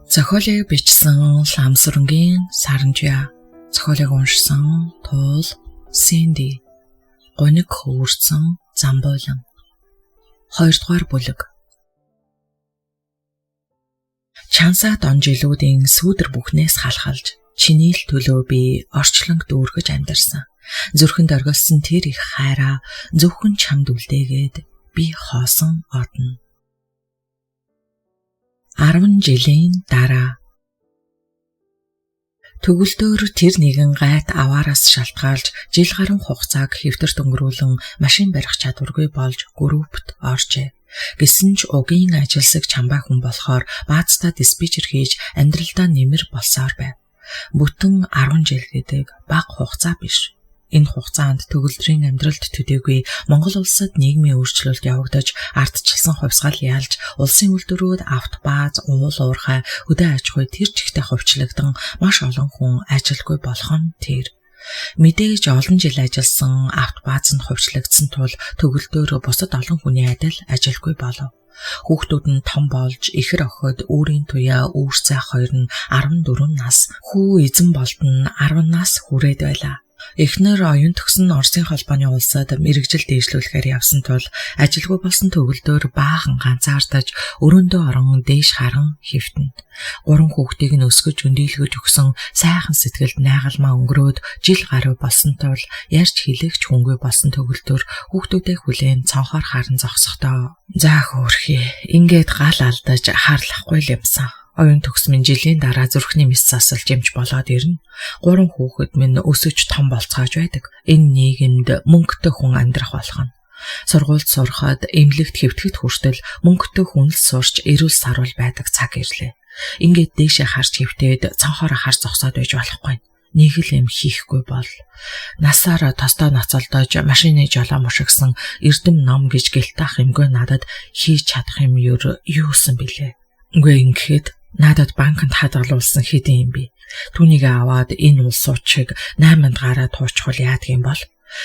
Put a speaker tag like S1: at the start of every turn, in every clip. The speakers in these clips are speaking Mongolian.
S1: Зохиолыг бичсэн Ламсүрэнгийн Саранжия. Зохиолыг уншсан Туул Синди. Гуниг хөөрсөн Замбуулан. 2 дугаар бүлэг. Чансаа дон жилүүдийн сүүдэр бүхнээс халахалж чиний л төлөө би орчлонг дүүргэж амьдарсан. Зүрхэнд оргилсон тэр их хайраа зөвхөн чамд үлдээгээд би хоосон одно. 10 жилийн дараа төгөлдөөр тэр нэгэн гайт аваараас шалтгаалж жил гаруй хугацааг хэвтэрт өнгөрүүлэн машин барих чадваргүй болж группт оржээ. Гэсэн ч угийн ажилсаг чамбай хүн болохоор баазтаа диспетчер хийж амьдралдаа нэмэр болсоор байв. Бүтэн 10 жил гэдэг бага хугацаа биш. Энэ хугацаанд төгөлдрийн амьдралд төдийгүй Монгол улсад нийгмийн өөрчлөлт явагдаж, ардчилсан хувьсгал ялж, улсын үйлдвэрүүд, автобааз, уул уурхай, хөдөө аж ахуй тэр чигтээ хувьчлагдан маш олон хүн ажилгүй болох нь тэр. Мэдээж олон жил ажилласан автобааз нь хувьчлагдсан тул төгөлдөөр бусад олон хүний адил ажилгүй болов. Хүүхдүүд нь том болж ихэр охид өөрийн туяа үүр цайх хоёр нь 14 нас, хүү эзэн болд нь 10 нас хүрээд байлаа. Эхнэр оюун төгсөн Оросын холбооны улсад мэргэжил дээшлүүлэхээр явсан тул ажилгүй болсон төгөлдөөр баахан ганцаардаж өрөөндөө орон дээш харан хэвтэнэ. Гурван хүүхдийг нь өсгөж өндийлгөж өгсөн сайхан сэтгэлд найгалмаа өнгөрөөд жил гаруй болсон тул ярьж хэлэх ч хүнгүй болсон төгөлдөр хүүхдүүдээ хүлээн цонхоор харан зогсохдоо за хөөрхий ингээд гал алдаж харлахгүй л юмсан. Оюун төгс минь жилийн дараа зүрхний мэс засалж эмч болоод ирнэ. Гурван хүүхэд минь өсөж том болцоож байдаг. Энэ нийгэмд мөнгөтэй хүн амьдрах болох нь. Сургуульд сурахад эмнэлэгт хэвтгэхэд хүртэл мөнгөтэй хүн л сурч эрүүл саруул байдаг цаг ирлээ. Ингээд дээшээ харж хэвтээд цонхоороо харж зогсоод байж болохгүй. Нэг л юм хийхгүй бол насаараа тостоо ноцолдож машины жолоо мушигсан эрдэм ном гэж гэлтаах юмгүй надад хийж чадах юм юусан бilé. Үгүй ингэхэд надад банкнд хадгалуулсан хэдэн юм бэ? Түүнийг аваад энэ улсууд шиг 8-нд гараад туучхвал яадаг юм бол?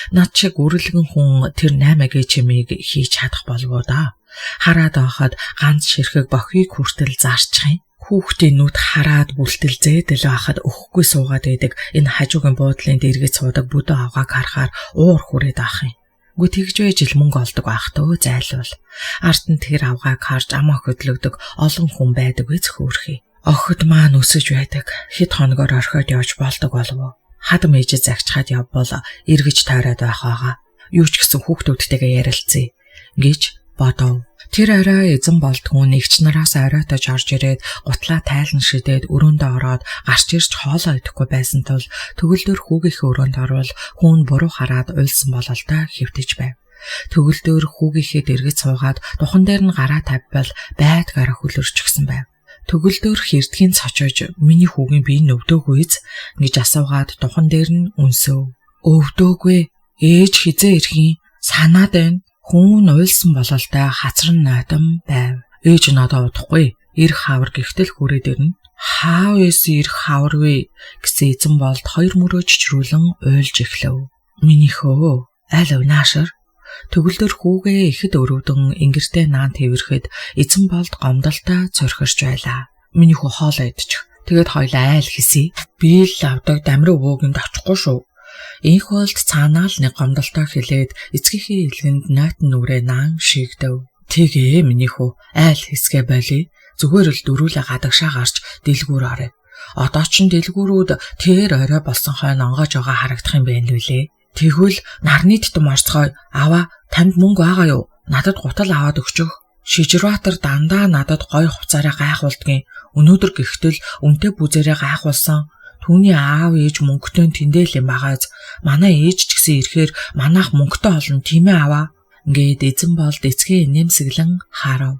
S1: Над шиг үрэлгэн хүн тэр 8-гийн чимийг хийж чадах болов уу да? Хараад байхад ганц ширхэг бохийг хүртэл зарчих юм. Хүүхдийн нүд хараад бүлтэл зээдэл байхад өгөхгүй суугаад байдаг энэ хажуугийн буудлын дэргэд суудаг бүдүү авгааг харахаар уур хүрээд авах юм. Үгүй тэгж байж л мөнгө олдог байх төө зайлвал. Ард нь тэр авгааг харж амаа хөдлөгдөг олон хүн байдаг биз хөөрхий. Охид маань өсөж байдаг. Хэд хоногор орхиод явж болдог болов уу? Хадам ээжээ загчхаад явбал эргэж тойроод байх байгаа. Юу ч гэсэн хүүхдүүдтэйгээ ярилцъя гэж бодов. Тэр орой эзэн болд хүн эгч нараас оройтож орж ирээд гутлаа тайлан шидээд өрөөндөө ороод гарч ирж хоолоо идэхгүй байсан тул төгөлдөр хүүгийнхээ өрөөнд орвол хүн буруу хараад уйлсан бололтой хэвтэж байв. Төгөлдөр хүүгийнхээ дэргэд суугаад духан дээр нь гараа тавьбал байдгаараа хөлөрчихсөн байв. Төгөлдөр хэрдгийн цочож миний хүүгийн бие нөвдөөгүй эз гэж асуугаад духан дээр нь үнсөв. Өвдөөгүй ээж хизээ ирэх юм санаад байна. Хүн уйлсан бололтой хацран нойтон байв. Ээж надад удахгүй ирэх хавар гихтэл хүрээд ирнэ. Хаа эс ирэх хавар вэ гэсэн эзэн болд хоёр мөрөө чичрүүлэн уйлж эхлэв. Минийхөө аль унаашар төгөлдөр хүүгээ ихэд өрөвдөн ингэртэй наан тэрхэд эзэн болд гомдолтой цорхирч байлаа. Миний хүү хоолоо идчих. Тэгээд хоёлаа айл хийсье. Би л авдаг дамир өвөөг юмд очихгүй шүү. Инх болд цаанаа л нэг гомдолтой хэлээд эцгийнхээ илгэнд нойтон нүрээ наан шийгдэв. Тэгээ миний хүү айл хэсгээ болий. Зүгээр л дөрүүлээ гадагшаа гарч дэлгүүр орё. Одоо ч дэлгүүрүүд тэр орой болсон хойно онгоож байгаа харагдах юм байна лээ. Тэгвэл нарны титам орцгой аваа танд мөнгө байгаа юу? Надад гутал аваад өгчөөх. Шижирбаатар дандаа надад гой хувцаараа гайхуулдгийн. Өнөөдөр гихтэл үнтэй бүзээрээ гайхуулсан. Түүний аав ээж мөнгөтэй тэндэл юм багаз. Манай ээж ч гэсэн ирэхээр манайх мөнгөтэй олно тийм ээ аваа. Ингээд эзэн болд эцгийн нэмсэглэн харав.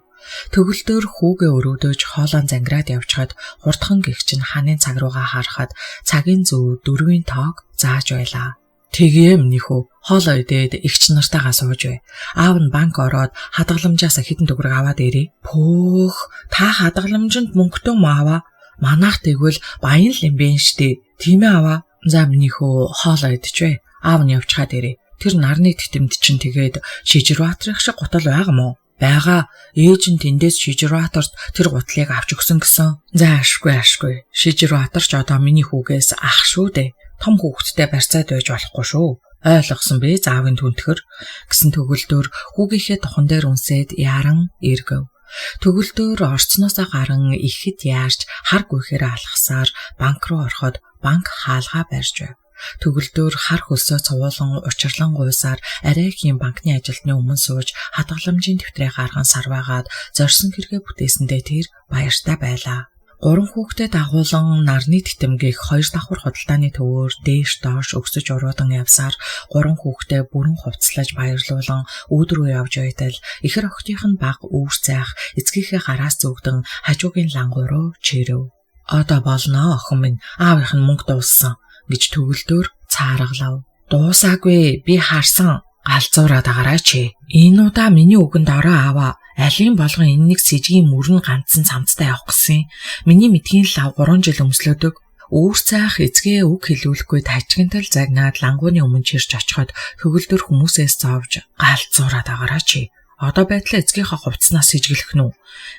S1: Төгөлдөр хүүгээ өрөвдөж хоолон зангираад явчихад хурдхан гихч нь ханын цаг руугаа харахад цагийн зөв 4-ийн тоог зааж байлаа. Тэгээ миний хүү хоолоо идээд эгч нартайгаа сууж бай. Аав нь банк ороод хадгаламжаас хэдэн төгрөг аваад ирээ. Пөөх та хадгаламжинд мөнгөтэй мө аваа. Манайх тэгвэл баян л юм бэ штэ. Тийм ээ аваа. За миний хөө хоолоо идчихвэ. Аав нь явчихад ирээ. Тэр нарны тэтэмд чинь тэгээд Шижирбаатрын шиг гутал байгаа мó? Байгаа. Ээж нь тэндээс Шижирбаатарт тэр гутлыг авч өгсөн гэсэн. За ашгүй ашгүй. Шижирбаатар ч одоо миний хүүгээс ах шүү дээ. Том хүүхэдтэй барьцаад байж болохгүй шүү. Ойлгосон бэ заавын түнтгэр гэсэн төгөлдөр хүүгийнхээ тухан дээр үнсээд яран эргэв. Төгөлдөр орцноосоо гаран ихэд яарч хар гүйхээр алхасаар банк руу ороход банк хаалгаа барьж байв. Төгөлдөр хар хөлсөө цувуулан учирлан гуйсаар арай ихийн банкны ажилтны өмнө сууж хадгаламжийн дэвтрээ гарган сарваагаад зорьсон хэрэгээ бүтээсэндээ тэр баяртай байлаа. Гурван хүүхдээ дагуулan нарны тэтэмгийг хоёр давхар худалдааны төвөөр дээш доош өгсөж уруудан явсаар гурван хүүхдээ бүрэн хувцлаж баярлуулан үүд рүү явж байтал ихэр охидынх нь баг үүр зайх эцгийнхээ гараас зүгдэн хажуугийн лангуу руу чирэв. Одоо болно охин минь, аавынх нь мөнгө дууссан гэж төгөлдөр цааргалав. Дуусаагүй, би харсан. Галзуураад агараа чи. Энэ удаа миний үгэнд ороо аваа. Алийн болгон энэ нэг сэжгийн мөрөн ганцсан цамцтай явах гэсэн. Миний мэдхийн лав 3 жил өмслөөдөг. Үүр цаах эзгээ үг хэлүүлэхгүй тажигнтал загнаад лангууны өмнө чирч очиход төгөлдөр хүмүүсээс зовж галзуураад агараа чи. Одоо байдлаа эцгийнхээ хувцснаас сэжиглэх нү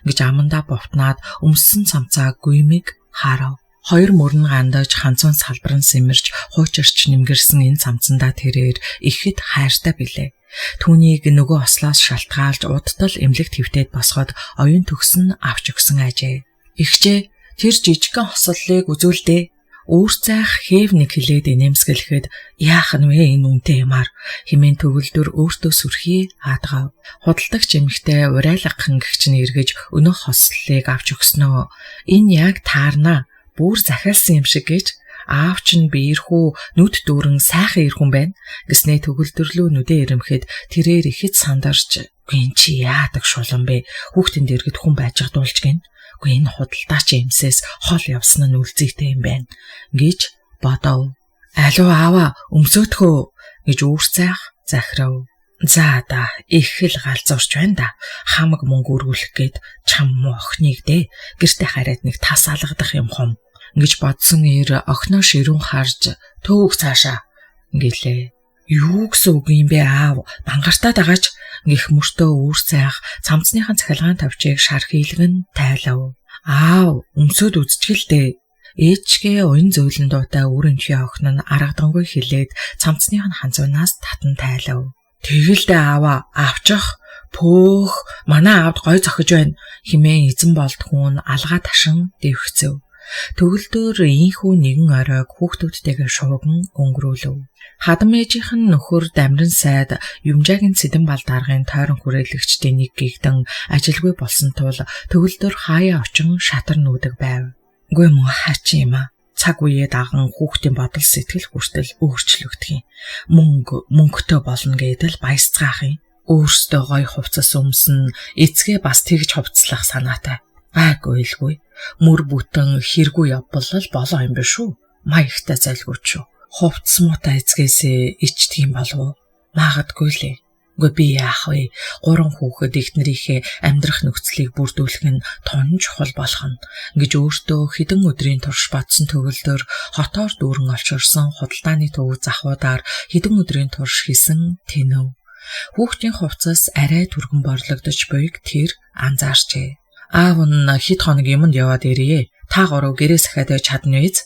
S1: гэж амандаа бовтнаад өмссөн цамцаа гүймэг харав. Хоёр мөрн гандаж ханцун салбарн сэмэрч хуучирч нэмгэрсэн энэ цамцандаа тэрээр ихэд хайртай билээ. Түүнийг нөгөө ослоос шалтгаалж удтал эмнэлэгт хэвтээд босгоод оюун төгс нь авч өгсөн ажээ. Ихчээ тэр жижигхэн хослолыг үзүүлдэ. Үүр цайх хэв нэг хилээд инээмсэглэхэд яах нь вэ энэ үнтэй юмар хэмээн төгөлдөр өөртөө сүрхий хаадгав. Худалдагч эмэгтэй урайлгахан гэгч нь эргэж өнөөх хослолыг авч өгснөө. Энэ яг таарна. Бүр захиалсан юм шиг гэж аав чинь биерхүү нүд дүүрэн сайхан ирхэн байна гэснээ төгөлдөрлөө нүдэ ирэмхэд тэрээр ихэд сандарч гин чи яадаг шулан бэ, хүүхдэн дэргэд хүн байж гдуулж гин, үгүй энэ худалдаач эмсээс хол явсан нь үлзийтэй юм байна гэж бодов. Алуу аава өмсөөтхөө гэж үүр цайх захирав. За да их л галзуурч байна да. Хамаг мөнгө өргүүлэх гээд чам муу охиныг дээ гэрте хараад нэг тас алгадах юм хум гэж бодсон эр охиноо ширүүн харж төвөг цаашаа гэлээ. Юу гэсэн үг юм бэ аав? Бангартаад агаач гих мөртөө үүр цайх цамцныхан цахилгаан тавчийг шар хийлгэн тайлав. Аав өмсөөд үзчихэл дээ. Ээжгээ уян зөөлөн дуутай өрөнчийн охин нь аргадангүй хилээд цамцных нь ханзуунаас татан тайлав. Тэгэл дээ аава авчих пөөх манай аавд гой зохиж байна химээн эзэн болд хүн алгаа ташин дэвхцэв. Төгөлдөр ийхүү нэгэн оройг хүүхдүүдтэйгээ шууган өнгөрүүлв. Хадам ээжийнх нь нөхөр Дамиран сайд Юмжаагийн Цэдэн бал даргын тойрон хүрээлэгчдийн нэг гэгдэн ажилгүй болсон тул төгөлдөр хаяа очин шатар нүүдэг байв. Үгүй мөн хаачин юм а. Цаг үеэ даган хүүхдийн бодол сэтгэл хүртэл өөрчлөгдөх юм. Мөнгө мөнгөтэй болно гэдэл баясцгаах юм. Өөртөө гоё хувцас өмсөн, эцгээ бас тэгж хувцлах санаатай. Гайгүй илгүй. Мөр бүтэн хэргүй явбал л болоо юм биш үү? Маягтай зайлгүйч шүү. Хувцас муутай эцгээсээ ичдэг юм болов уу? Магадгүй лээ. Үгүй би яах вэ? Гурван хүүхэд эхнэрийнхээ амьдрах нөхцөлийг бүрдүүлэх нь тун чухал болох нь гэж өөртөө хэдэн өдрийн турш бодсон төгөлдөр хотоор дүүрэн олширсон худалдааны төв захуудаар хэдэн өдрийн турш хийсэн тэнэв. Хүүхдийн хувцас арай түргэн борлогдож буйг тэр анзаарчээ. Аав нь хэд хоног юмд яваад ирье. Та гурав гэрээ сахиад байж чадна биз?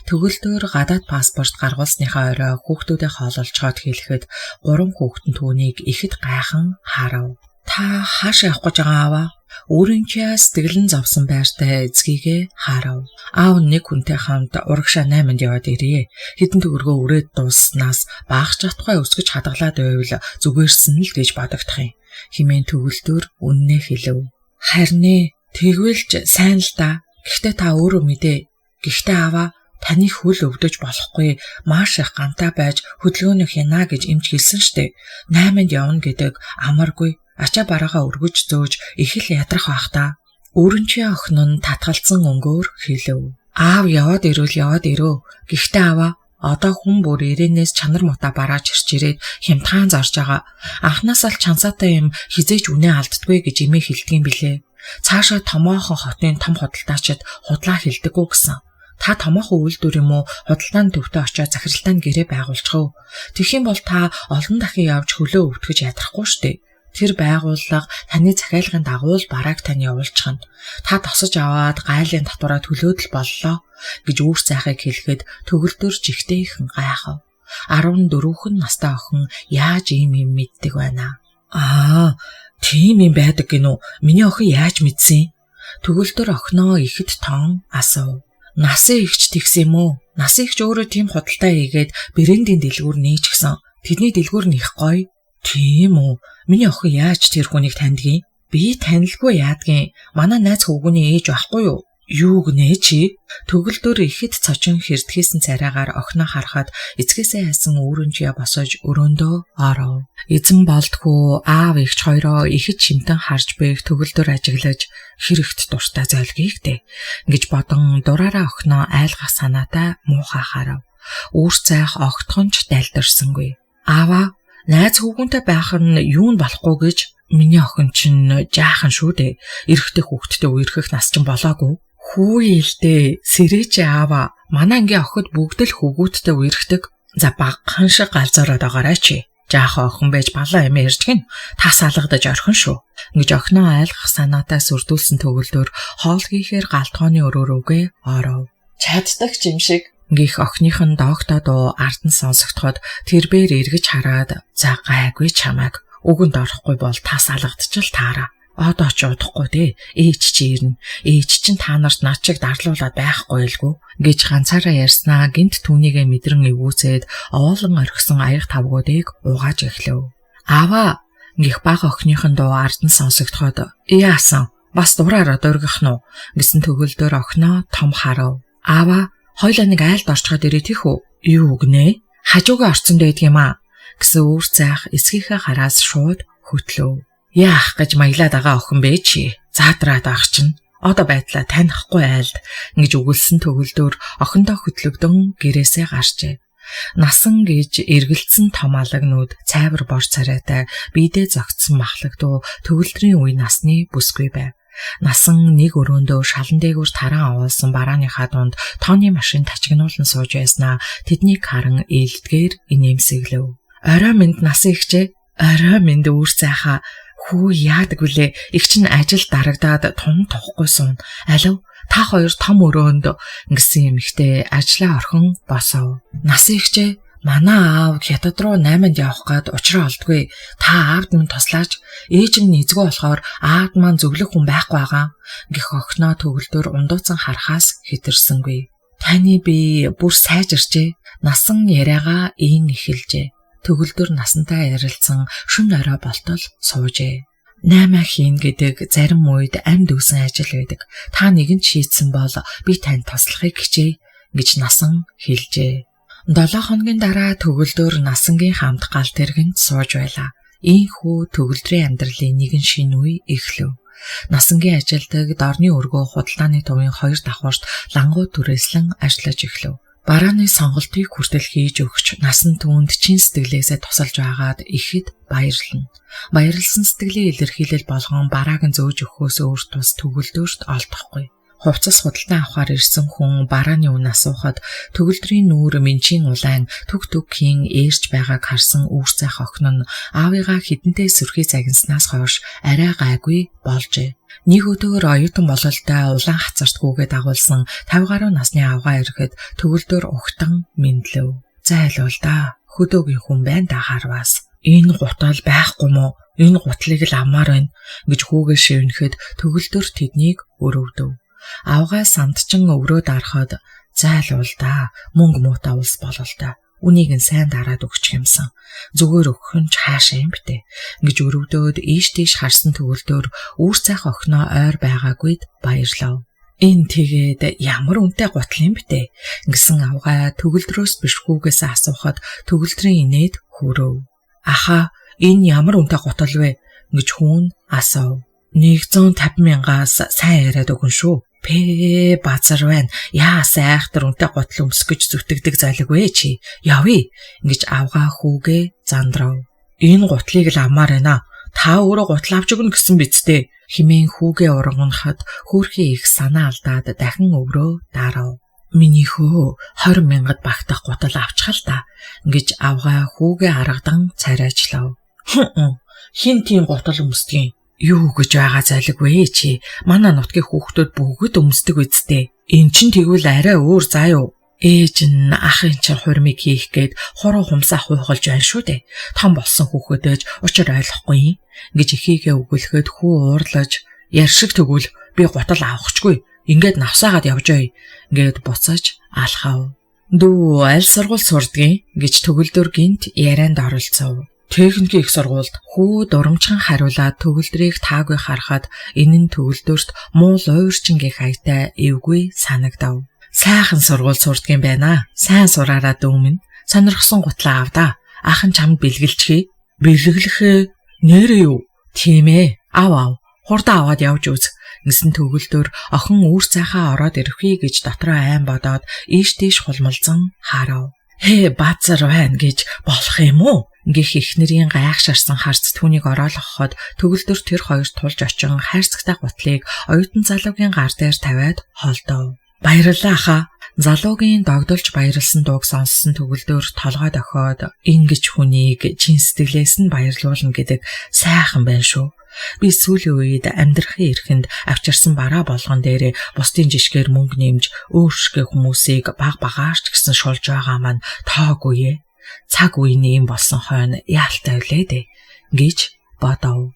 S1: Төгөлдөр гадаад паспорт гаргуулсныхаа орой хүүхдүүдээ хоололцоход хэлэхэд гурван хүүхэд нь түүнийг ихэд гайхан харав. Та хаашаа явах гэж байгаа ааваа? Өөрийнхөө сэтгэлэн зовсон байртай эцгийгээ харав. Аав нь нэг хүнтэй хамт урагшаа 8-нд яваад ирье. Хэдэн төгрөгөө үрээд дууснаас баах чадхай өсгөж хадгалаад байвал зүгээрсэн л гэж бодогдох юм. Химэн төгөлдөр үннээ хэлэв. Харин ээ, тэгвэл ч сайн л да. Гэхдээ та өөрөө мэдээ. Гэхдээ аваа таны хөл өвдөж болохгүй, маш их гантаа байж хөдөлгөөнө хянаа гэж эмч хэлсэн штэ. 8-нд явна гэдэг амаргүй. Ачаа бараагаа өргөж зөөж их л ядрах байх та. Өрөнчийн охин нь татгалцсан өнгөөр хэлэв. Аав яваад ирвэл яваад ирөө. Гэхдээ аваа одоо хүн бүр ирээнээс чанар муута барааж ирч ирээд хямдхан зарж байгаа. Анхнаасаа л чансаатай юм хизээч үнэ алддаггүй гэж эмээ хэлдэг юм билээ. Цаашаа томоохон хотын том худалдаачид худлаа хэлдэггүй гэсэн. Та томоохон үйлдвэр юм уу худалдааны төвтөө очиод захиралтай нь гэрээ байгуулчих уу? Тэгэх юм бол та олон дахин явж хөлөө өвтгөж ядрахгүй штэ. Тэр байгууллага таны захиалгын дагуу л барааг тань явуулчихна. Та тосож аваад гайлын татвараа төлөөд л боллоо гэж үүр цайхыг хэлэхэд төгөлдөр жигтэйхэн гайхав. 14 настай охин яаж ийм юм мэддэг байна? Аа, тийм юм байдаг гинүү. Миний охин яаж мэдсэн? Төгөлдөр охиноо ихэд тон асуув. Насын эгч тэгсэн юм уу? Насын эгч өөрөө тийм худалдаа хийгээд брендийн дэлгүүр нээчихсэн. Тэдний дэлгүүр нь их гоё. Тийм үү? Миний охин яаж тэр хүнийг таньдгийг? Би танилгүй яадгийн. Манай найз хөвгүний ээж байхгүй юу? Юу гинэ чи? Төгөлдөр ихэд цочин хэрдхийсэн царайгаар охиноо харахад эцгээсээ хайсан үүрэнчээ босож өрөөндөө оров. Эзэн болдгоо аав эгч хоёроо ихэд шимтэн харж байг төгөлдөр ажиглаж хэрэгт дуртай зойлгийг дээ гэж бодон дураараа охиноо айлгах санаатай муухай харав. Үүр цайх огтхонч дайлдэрсэнгүй. Аава, найз хөвгүнтэй байх нь юу нь болохгүй гэж миний охин чинь жаахан шүү дээ. Эрэгтэй хүүхэдтэй үерхэх нас чинь болоогүй. Хүү илдээ, сэрээч аава. Манай ангийн охид бүгд л хөвгүүдтэй үерхдэг. За багхан шиг галзуураад байгаарай чи. Жаахан охин байж балан амиа ирж гин. Тас алгадаж орхин шүү. Ингэж охиноо айлгах санаатай сүрдүүлсэн төгөлдөр хоол хийхээр галтгооны өрөө рүүгээ оров. Чаддаг ч юм шиг гих охиных нь доогтой дуу ард нь сонсогдоход тэрбээр эргэж хараад за гайгүй чамайг үгэнд орохгүй бол тас алгадчихл таараа. Одоо ч удахгүй дээ. Ээж чи ирнэ. Ээж чинь та нарт над чиг дарлуулад байхгүй илгүү гэж ганцаараа ярьснаа гинт түүнийгээ мэдрэн эвгүүцээд овоолон орхисон аяг тавгуудыг угааж эхлэв. Аава гих бага охиных нь дуу ард нь сонсогдоход яасан бас дураараа дургих нь уу гэсэн төгөлдөр охиноо том харав. Аава хоёлаа нэг айлд орчход ирээ тийх үү? Юу гинэ? Хажуугаа орцсон байдаг юм аа гэсэн үүр цайх эцгийнхээ хараас шууд хөтлөв. Яах гэж маялаад байгаа охин бэ чи? Заадраад ах чинь. Одоо байдлаа танихгүй айлд ингэж үгэлсэн төгөлдөр охиндоо хөтлөгдөн гэрээсээ гарчээ. Насан гэж эргэлдсэн том алагнууд цайвар бор царайтай биедээ зогтсон махлагдуу төгөлдрийн үе насны бүсгүй байв. Насан нэг өрөөндөө шалан дээгүүр тараан овоолсон барааныхаа дунд тооны машин тачигнуулан сууж байснаа тэднийг харан ээлдгээр инээмсэглэв. Орой минь насан ихчээ. Орой минь үүр цайхаа. Хүү яадаг вүлээ? Их чинь ажил дарагдаад тун тухгүй суун. Алив та хоёр том өрөөнд гэсэн эмэгтэй ажлаа орхин босов. Насан ихчээ манай аав хятад руу 8-нд явах гад учраа олдгүй. Та аавд минь туслаач. Ээж нь эзгүй болохоор аавд маань зөвлөх хүн байхгүй байгаа. Гэх охиноо төгөлдөр ундууцан харахаас хэтэрсэнгүй. Таны би бүр сайжирчээ. Насан яриагаа ийн эхэлжээ. Төгөлдөр насантай ярилцсан шүн орой болтол суужээ. 8 хийн гэдэг зарим үед амьд үүсэн ажил байдаг. Та нэгэн шийдсэн бол би танд туслахыг хичээе гэж насан хэлжээ. 7 хоногийн дараа төгөлдөр насангийн хамт гал тэргэнд сууж байлаа. Ийхүү төгөлдрийн амьдралын нэгэн шинэ үе эхлэв. Насангийн ажилдаг дорны өргөө худалдааны төвийн 2 давхарт лангуу түрээслэн ажиллаж эхлэв. Барааны сонголтыг хүртэл хийж өгч насан түүнд чин сэтгэлээсээ тусалж байгаад ихэд баярлна. Баярлсан сэтгэлээ илэрхийлэл болгон барааг нь зөөж өгөхөөс өөр тус төгөлдөөрт олдохгүй. Хувцас худалдан авахар ирсэн хүн барааны үн асуухад төгөлдрийн нүүр минчийн улаан түг түгхийн ээрч байгааг харсан үүр цайх охин нь аавыгаа хідэнтэй сүрхий загинснаас хойш арай гайгүй болжээ. Нэг өдөр оюутан бололтой улаан хацартгүйгээ дагуулсан 50 гаруй насны авгаа ирэхэд төгөлдөр угтан мэндлэв. Зайлуул да. Хөдөөгийн хүн байна да харвас. Энэ гутал байхгүй мó? Энэ гутлыг л авмаар байна гэж хүүгээ шивнэхэд төгөлдөр тэднийг өрөвдөв. Авгай сандчин өврөө дарахад зайлуул да. Мөнгө муутай улс бололтой. Үнийг нь сайн дараад өгчих юмсан. Зүгээр өгөх нь ч хаашаа юм бтэ. Ингэж өрөвдөөд ийш тийш харсан төгөлдөр үүр цайх охиноо ойр байгаагүйд баярлав. Энэ тэгээд ямар үнэтэй гутал юм бтэ. Ингэсэн авгай төгөлдрөөс биш хүүгээсээ асуухад төгөлдрийн инээд хөрөв. Аха энэ ямар үнэтэй гутал вэ? Ингэж хүүн асуув. 150 мянгаас сайн яриад өгөн шүү. Пэ базар байна. Яас айхтар үнэтэй гутал өмсөх гэж зүтгэдэг золиг вэ чи? Явъя ингэж авгаа хүүгээ зандрав. Энэ гутлыг л авмаар байна. Та өөрөө гутал авч өгнө гэсэн биз дээ. Химэн хүүгээ урганхад хөөрхий их санаа алдаад дахин өврөө дарав. Миний хөө 20 мянгад багтах гутал авчихал та гэж авгаа хүүгээ аргадан царайчлав. Хүн Хин тийм гутал өмсдөг юм? Юу гэж байгаа зайлг вэ чи? Манай нутгийн хүүхдүүд бүгд өмсдөг үсттэй. Эн чин тэгвэл арай өөр заа юу? Ээж нь ахын чинь хурмыг хийх гээд хуруу хумсаа хуйхалж байна шүү дээ. Том болсон хүүхэдэж учир ойлгохгүй юм гэж эхийгээ өгүүлэхэд хүү уурлаж ярьшиг тэгвэл би гутал авахчгүй. Ингээд навсаагаад явж ой. Ингээд буцаж алхав. Дүү аль сургууль сурдгийг гэж төгөлдөр гинт ярианд оролцов. Техникийн их сургуульд хүү дурамчхан хариулаад төгөлдрийг таагүй харахад энэ нь төгөлдөрт муул уйрчин гэх аятай эвгүй санагдав. Сайхан сургууль сурдгийн байна. Сайн сураараа дүү минь. Сонирхсон гутлаа авдаа. Ах нь чамд бэлгэлчихье. Бэлгэлэхээ нэрээ юу? Тийм ээ. Ав ав. Хурдан аваад явж үз. Гэсэн төгөлдөр охин үүр цайхаа ороод ирэхүй гэж дотроо айн бодоод ийш тийш хулмалзан харав. Хээ базар байна гэж болох юм уу? Гэх эхнэрийн гайхшарсан харц түүнийг ороолгоход төгөлдөр тэр хоёр тулж очин хайрцагтай гутлыг оюутан залуугийн гар дээр тавиад холдов. Баярлалаа хаа. Залуугийн догдолж баярлсан дууг сонссон төгөлдөр толгой дохиод ингэж хүнийг чин сэтгэлээс нь баярлуулна гэдэг сайхан байна шүү. Би сүүлийн үед амьдрахын эрхэнд авчирсан бараа болгон дээрээ бусдын жишгээр мөнгө нэмж өөршгөө хүмүүсийг баг багаарч гэсэн шулж байгаа маань тоогүй ээ. Цаг үеийн юм болсон хойно яалтай үлээ дээ гэж бодов.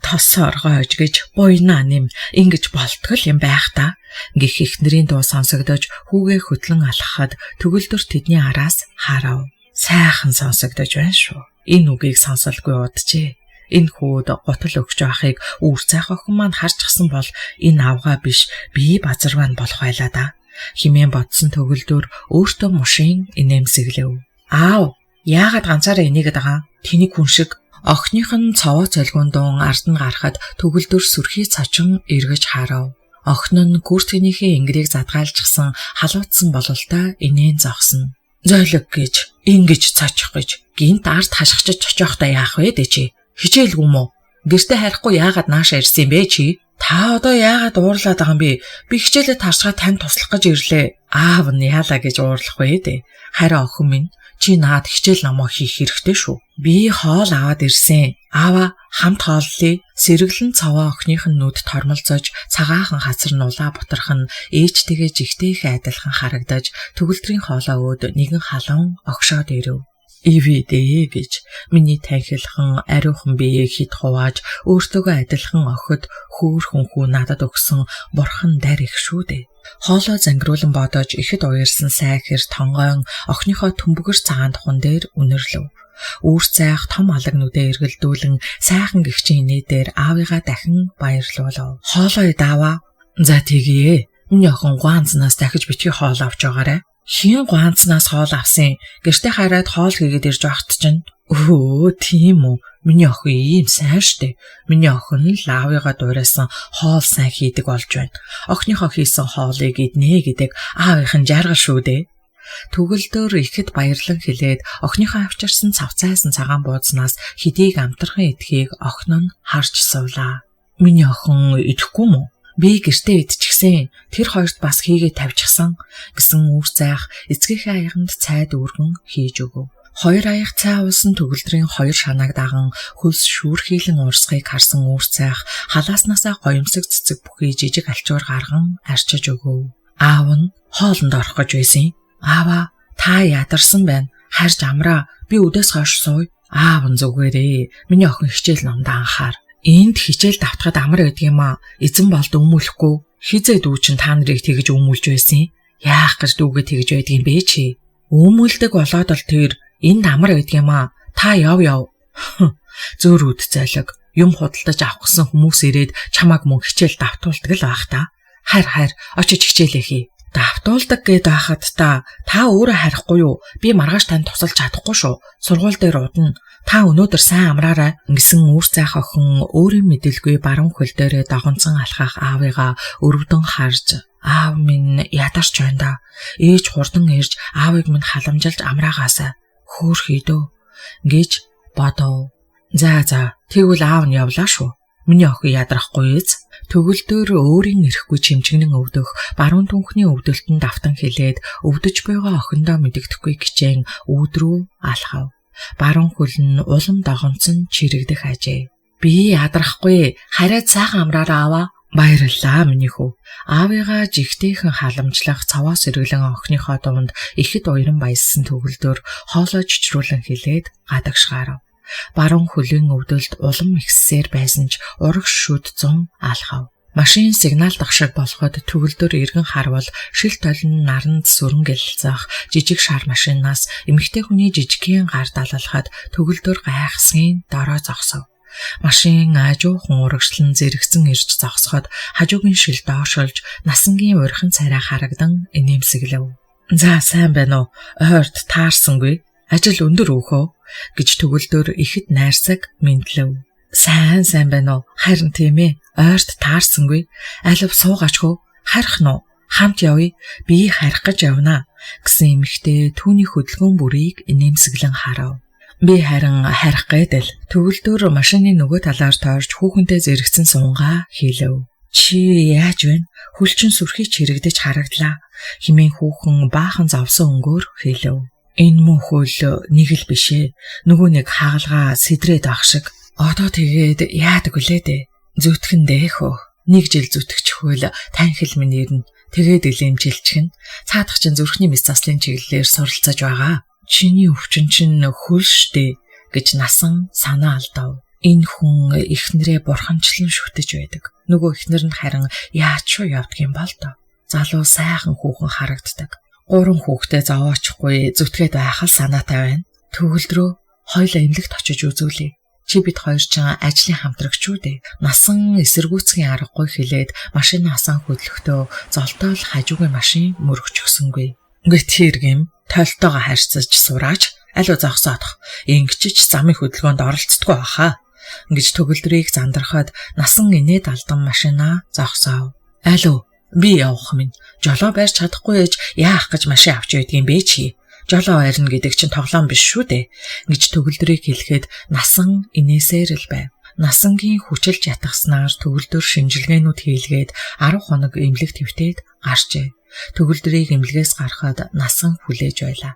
S1: Тос оргоож гэж буйнаа нэм ингэж болтгол юм байх та гэх эхнэрийн дуу сонсогдож хүүгээ хөтлөн алхахад төгөлдөр тэдний араас харав. Сайхан сонсогдож байна шүү. Энэ үгийг сонсолгүй уджээ. Энэ хүүд гутал өгч байхыг үүр цайх охин маань харчихсан бол энэ авгаа биш би базарван болох байлаа да. Химэн бодсон төгөлдөр өөртөө мушийн инээмсэглэв. Аав, яагаад ганцаараа инээгээд байгаа? Тэнийг хүн шиг охиных нь цовоо цолгуун дуун ард нь гарахад төгөлдөр сүрхий цочин эргэж харав. Охин нь гүртгэнийхээ ингэрийг задгаалжчихсан халуутсан бололтой инээн зогсно. Зойлог гэж ингэж цочих гэж гинт ард хашгичж очихдоо яах вэ дээ чи? Хичээлгүй мө? Гэртээ харахгүй яагаад нааша ирсэн юм бэ чи? Та одоо яагаад уурлаад байгаа юм бэ? Би хичээлээ тарчгаа танд туслах гэж ирлээ. Аав нь яалаа гэж уурлах вэ дээ? Харин охин минь чи наад хичээл номоо хийх хэрэгтэй шүү. Би хоол аваад ирсэн. Аава хамт хооллоё. Сэргэлэн цаваа охиных нь нүд тормолзож цагаахан хацар нулаа бутарх нь ээжтэйгээ жигтэйх адилхан харагдаж төгөлдрийн хоолоо өөд нэгэн халуун огшоод ирэв. Ивэдээ гэж миний танхилхан ариухан биеийг хит хувааж өөртөөгөө адилхан охид хөөхөн хүү надад өгсөн бурхан дарь их шүү дээ. Хоолой зангируулан бодож ихэд уярсан сайхэр тонгоон охиныхоо төмбөгөр цагаан тухан дээр үнэрлэв. Үүр цайх том алаг нүдэ эргэлдүүлэн сайхан гэгчийн инээ дээр аавыгаа дахин баярлуулав. Хоолой дааваа. За тэгье. Миний охин гуанзнаас дахиж битгий хоол авч байгаарай. Хин гуанцнаас хоол авсан. Гэртээ хараад хоол хийгээд ирж байхад чинь өө тийм үү. Миний охин ийм сайн штэ. Миний охин л аавыгаа дуурайсан хоол сайн хийдэг болж байна. Охиныхоо хийсэн хоолыг иднэ гэдэг аавынх нь жаргал шүү дээ. Төгөлдөр ихэд баярлан хэлээд охиныхоо авчирсан цавцайсан цагаан буузнаас хэдийг амтрахын идэхийг охин нь харж сувлаа. Миний охин идэхгүй мүү? Би гэртээ идчихсэн. Тэр хоёрт бас хийгээ тавьчихсан гэсэн үр зайх эцгийнхээ аяганд цай дүүргэн хийж өгөв. Хоёр аяг цай уусан төгөлдрийн хоёр шанааг даган хөлс шүүрхийлэн уурсахыг харсан үр цайх халааснаасаа гоёмсог цэцэг бүхий жижиг алчуур гарган арчиж өгөв. Аав нь хоолнд орох гэж байсан. Аава та ядарсан байна. Харж амраа. Би үдээс хойш сууя. Аав нь зүгээрээ. Миний охин хичээл номдоо анхаар. Энд хичээл давтахад амар байдаг юм аа. Эзэн болд өмүүлэхгүй. Хизээ дүү чинь та нарыг тэгж өмүүлж байсан. Яах гэж дүүгээ тэгж байдаг юм бэ чи? Өмүүлдэг болоод л тэр энд амар байдаг юм аа. Та яв яв. Зөөр үд зайлаг. Юм худалдаж авах гэсэн хүмүүс ирээд чамааг мөн хичээл давтуулдаг л байх та. Хайр хайр очиж хичээлээ хий. Давтуулдаг гээд байхад та өөрөө харихгүй юу? Би маргааш танд тусалж чадахгүй шүү. Сургууль дээр удна. Та өнөөдөр сайн амраарай гэсэн үр цайх охин өөрийн мэдэлгүй баруун хөл дээрээ догонцон алхах аавыгаа өрөвдөн харж аав минь ядарч байна да. Ээж хурдан ирж аавыг минь халамжилж амраагаасай. Хөөхийдөө гэж бодов. За за тэгвэл аав нь явлаа шүү. Миний охин ядрахгүй эз. Төгөлдөр өөрийн эрэхгүй чимчгэнэн өвдөх баруун түнхний өвдөлтөнд давтан хилээд өвдөж буйгаа охиндоо мэдэгдэхгүй кичээн үүд рүү алхав. Баруун хөл нь улам догонцон чирэгдэх ажээ. Би ядрахгүй, хараад сайхан амраараа аваа. Баярлалаа миний хүү. Аавыгаа жигтэйхэн халамжлах цаваас эргэлэн охиныхоо дунд ихэд уяран баяссан төгөлдөр хоолой чичрүүлэн хилээд гадагш гарав. Баруун хөлийн өвдөлт улам ихссээр байсан ч урагш шүд зун алхав. Машин сигналдах шиг болоход төгөлдөр эргэн харвал шил толин наранд сүрэн гэлцэх жижиг шар машинаас эмэгтэй хүний жижигхэн гар далалхад төгөлдөр гайхсгийн дорой зогсов. Машин аажуухан урагшлан зэрэгцэн ирж зогсоход хажуугийн шил доошолж насангийн урхан царай харагдан инээмсэглэв. За сайн байна уу? Ойрт таарсангүй. Ажил өндөр өөхөө гэж төгөлдөр ихэд найрсаг мэндлэв. Сайн сайн байна уу? Харин тийм ээ. Ойрт таарсангүй. Алив суугаач хөө. Харих нь уу? Хамт явъя. Би харих гэж явна гэсэн эмэгтэй түүний хөдөлгөөн бүрийг инээмсэглэн харав. Би харин харих гээд л төгөлдөр машины нөгөө талаар тойрч хүүхэнтэй зэрэгцэн сунгаа хэлэв. Чи яаж вэ? Хөлчин сүрхий чирэгдэж харагдлаа хэмээн хүүхэн баахан зовсон өнгөөр хэлэв. Энэ муу хөл нэг л биш ээ. Нөгөө нэг хагалгаа сэдрээд байх шиг. Одоо тэгээд яадаг вүлээ дээ. Зүтгэн дэх хөө. Нэг жил зүтгэчихвэл танхил минь ирнэ. Тэгээд илэмжилчихнэ. Цаадах чинь зүрхний мэс заслын чиглэлээр суралцаж байгаа. Чиний өвчин чинь хөл штэ гэж насан санаа алдав. Энэ хүн эхнэрээ бурханчлан шүтэж байдаг. Нөгөө эхнэр нь харин яаж ч явдаг юм бол доо. Залуу сайхан хүүхэн харагддаг. 3 хүүхдээ зовоочихгүй зүтгээд байх л санаатай байна. Төгөлдрөө хоёлаа эмнэлэгт очиж үзүүлье. Чи бид хоёр чинь ажлын хамтрагч үү дээ. Насан эсэргүүцгийн аргагүй хэлээд машин асан хөдлөхдөө золтоол хажуугийн машин мөрөгчгсөнгүй. Ингээд хэрэг юм толтойгоо харьцаж сураач алуу зогсоодох. Ингэчиж замын хөдөлгөөнд оролцдоггүй баха. Ингэж төгөлдрийг зандрахад насан инээд алдан машинаа зогсоов. Алуу би явах минь. Жолоо барьж чадахгүй ээж яах гэж машин авч байдгийн бэ чи? Жолоо барина гэдэг чинь тоглоом биш шүү дээ. Гэж төгөлдрийг хэлэхэд насан инээсээр л байв. Насангийн хүчилж ятгахснаар төгөлдөр шинжилгээнүүд хийлгээд 10 хоног эмнэлэг твтээд гарчээ. Төгөлдрийг эмнэлгээс гарахад насан хүлээж байлаа.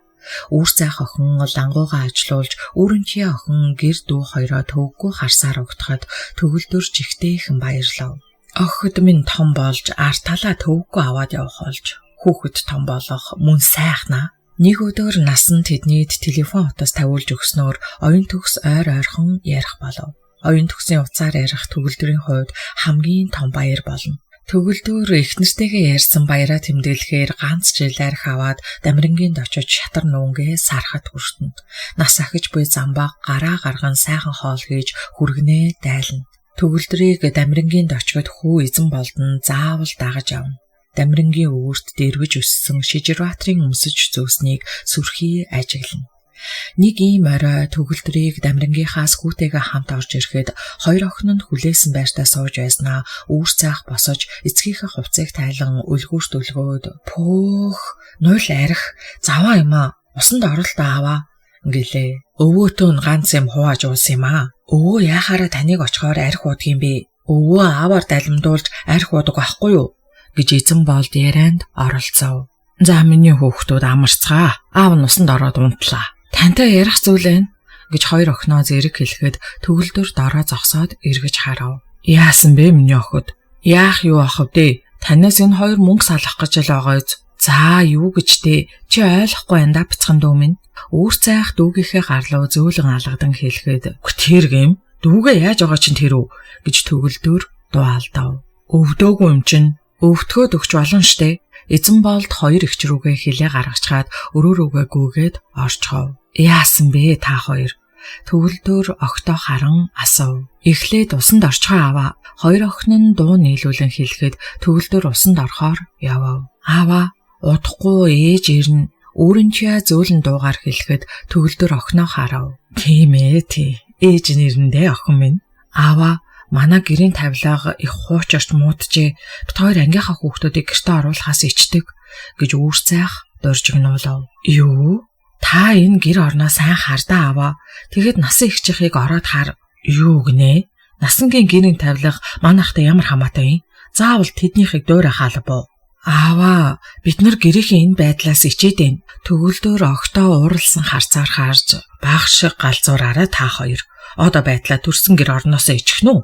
S1: Үүр цайх охин лангуугаа ажилуулж үүрэнчийн охин гэр дүү хоёроо төвөггүй харсаар угтахад төгөлдөр жигтэйхэн баярлав. Охид минь том болж ард талаа төвөггүй аваад явах болж хүүхэд том болох мөн сайхнаа. Нэг өдөр насан тэднийд телефон утас тавиулж өгснөөр оюун төгс ойр ойрхон ярих болов. Оюун төгсийн утсаар ярих төгөлдрийн хувьд хамгийн том баяр болно. Төгөлдөр эхнэртэйгээ ярьсан баяраа тэмдэглэхээр ганц жил арх аваад Дамирангийн очиж шатар нүүнгээ сархад хүртэнэ. Нас ахиж буй замбаа гараа гарган сайхан хоол хийж хүргэнээ дайлна. Төгөлдрийг Дамирангийн очиход хүү эзэн болдон заавал дагаж явна. Дамирангийн өвөрт дэрвэж өссөн Шижирбаатрын өмсөж зөөснийг сүрхий ажиглана. Нэг ийм орой төгөлдрийг Дамирангийнхаас хүүтэйгээ хамт орж ирэхэд хоёр охин нь хүлээсэн байртаа сууж байснаа үүр цаах босож эцгийнхээ хувцсыг тайлан өлгүүрт өлгөөд пөөх нуйл арх заваа юм аа усанд оролтоо аваа гэлээ. Өвөөтөө нь ганц юм хувааж уусан юм аа. Өвөө яхаараа таныг очихоор арх уудаг юм бэ? Өвөө ааваар далимдуулж арх уудаг байхгүй юу гэж эзэн болд ярианд оролцов. За миний хүүхдүүд амарцгаа. Аав нь усанд ороод унтлаа. Тантай ярих зүйл байна гэж хоёр охиноо зэрэг хэлэхэд төгөлдөр дорой зогсоод эргэж харав. Яасан бэ миний охид? Яах юу ах вэ? Танаас энэ хоёр мөнгө салах гэж л байгаа биз? За юу гэж дээ? Чи ойлгохгүй андаа бяцхан дүү минь. Үүр цайх дүүгийнхээ гарлуу зөөлөн алгадан хэлэхэд тэр гэм дүүгээ яаж байгаа чинь тэр үү гэж төгөлдөр дуу алдав. Өвдөөгүй юм чинь өвдгөөд өгч болно штэ. Эзэн болд хоёр эгч рүүгээ хилээ гаргачаад өрөө рүүгээ гүгээд орчхов. Яасан бэ та хоёр? Төгөлдөр огтоо харан асуув. Эхлээд усанд орчхоо аваа. Хоёр охин нь дуу нийлүүлэн хэлэхэд төгөлдөр усанд орохоор явав. Аава удахгүй ээж ирнэ. Үүрэнчээ зөөлөн дуугаар хэлэхэд төгөлдөр охиноо харав. Тийм ээ тий. Ээж нэрэндээ охин минь. Аава манай гэрийн тавилга их хуучирч мууджээ. Бит хоёр ангийнхаа хүүхдүүдийг гэртээ оруулахаас ичдэг гэж үүр цайх дуржигнуулав. Юу? Та энэ гэр орноо сайн хардаа аваа. Тэгэд насан эгчийнхийг ороод хар. Юу гинэ? Насангийн гэрийн тавилга манайхтай ямар хамаатай юм? Заавал тэднийхийг дуурай хаалга буу. Ааваа, бид нар гэрийнхээ энэ байдлаас ичээд байна. Төгөлдөр огтоо ууралсан харцаар харж баг шиг галзуураараа та хоёр. Одоо байдлаа төрсөн гэр орноосоо ичих нь үү?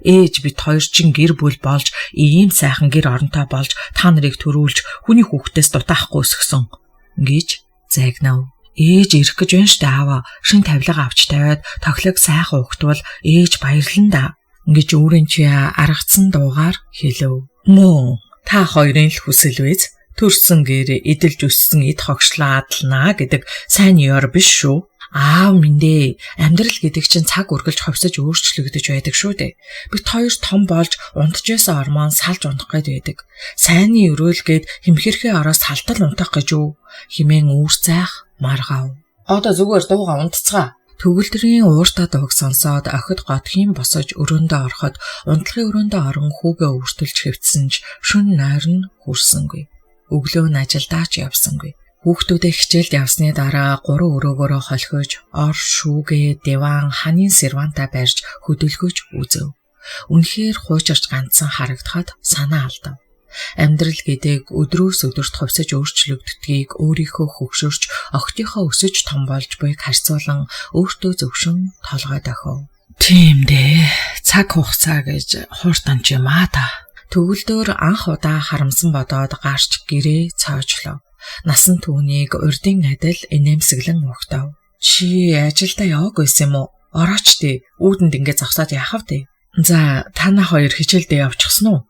S1: Ээж бид хоёр чин гэр бүл болж ийм сайхан гэр оронтой болж та нарыг төрүүлж хүний хүүхдээс дутаахгүй өсгсөн гэж загнав. Ээж ирэх гэж байна штэ ааваа. Шин тавилга авч тавиад тохилог сайхан угтвал ээж баярлан да гэж өөрийн чи аргацсан дуугаар хэлв. Мөө та хоёрын л хүсэл биз? Төрсөн гэр эдэлж өссөн эд хогшлоо адалнаа гэдэг сайн ёр биш шүү. Аав минь дээ, амьдрал гэдэг чинь цаг үргэлж ховсож өөрчлөгдөж байдаг шүү дээ. Бид хоёр том болж унтжсэн ормоон салж унтах гээд байдаг. Сайнны өрөөл гээд хэмхэрхээ ороос салтал унтах гэж үү? Химэн үүр цайх маргав. Одоо зүгээр дууга унтцгаа. Төгөлдрийн ууртаа дууг сонсоод охид готхийн босож өрөөндөө ороход унтлагын өрөөндөө орон хүүгээ өвөртөлж хэвтсэн ч шүн нойрон хүрсэнгүй. Өглөө нь ажилдаа ч явсангүй. Хүүхдүүдээ хичээлд явсны дараа 3 өрөөгөөрөө холхиж, ор шүүгээ, диван, ханын сервантаа барьж хөдөлгөж үзэв. Үнэхээр хуучирч ганцхан харагдахад санаа алдав. Амьдрал гэдэг өдрөөс өдөрт хувьсаж өөрчлөгддгийг өөрийнхөө хөгшөрч охидынхоо өсөж том болж буйг харьцуулан өөртөө зөвшөн толгой дохив. Тийм дээ. Цаг хугацаа гэж хууртан ч юм аа та. Төгөлдөр анх удаа харамсан бодоод гарч гэрээ цоожлоо. Насан түүнийг урдын адил инээмсэглэн угтав. Чи ажилдаа яваагүйсэн юм уу? Орооч тий. Үүдэнд ингэ зогсоод яах вэ? За, танаа хоёр хичээлдээ явчихсан уу?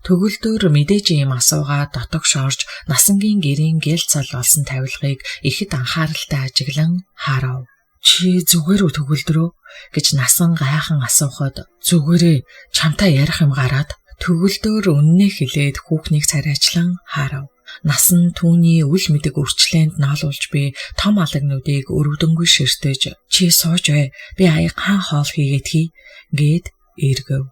S1: Төгөлдөр мэдээж ийм асуугаа дотогш орж насангийн гэрийн гэл цал болсон тавилгыг ихэд анхааралтай ажиглан харав. Чи зүгээр үү төгөлдрөө гэж насан гайхан асуухад зүгээрээ чамтай ярих юм гараад төгөлдөр үннээ хэлээд хүүхнийг царайчлан харав. Насан түүний үл мэдэг үрчлээнд ноолуулж би том алагнуудыг өрөвдөнгүй ширтэж чи сууж бай, би аяг хаан хоол хийгээд хий гэд эргэв.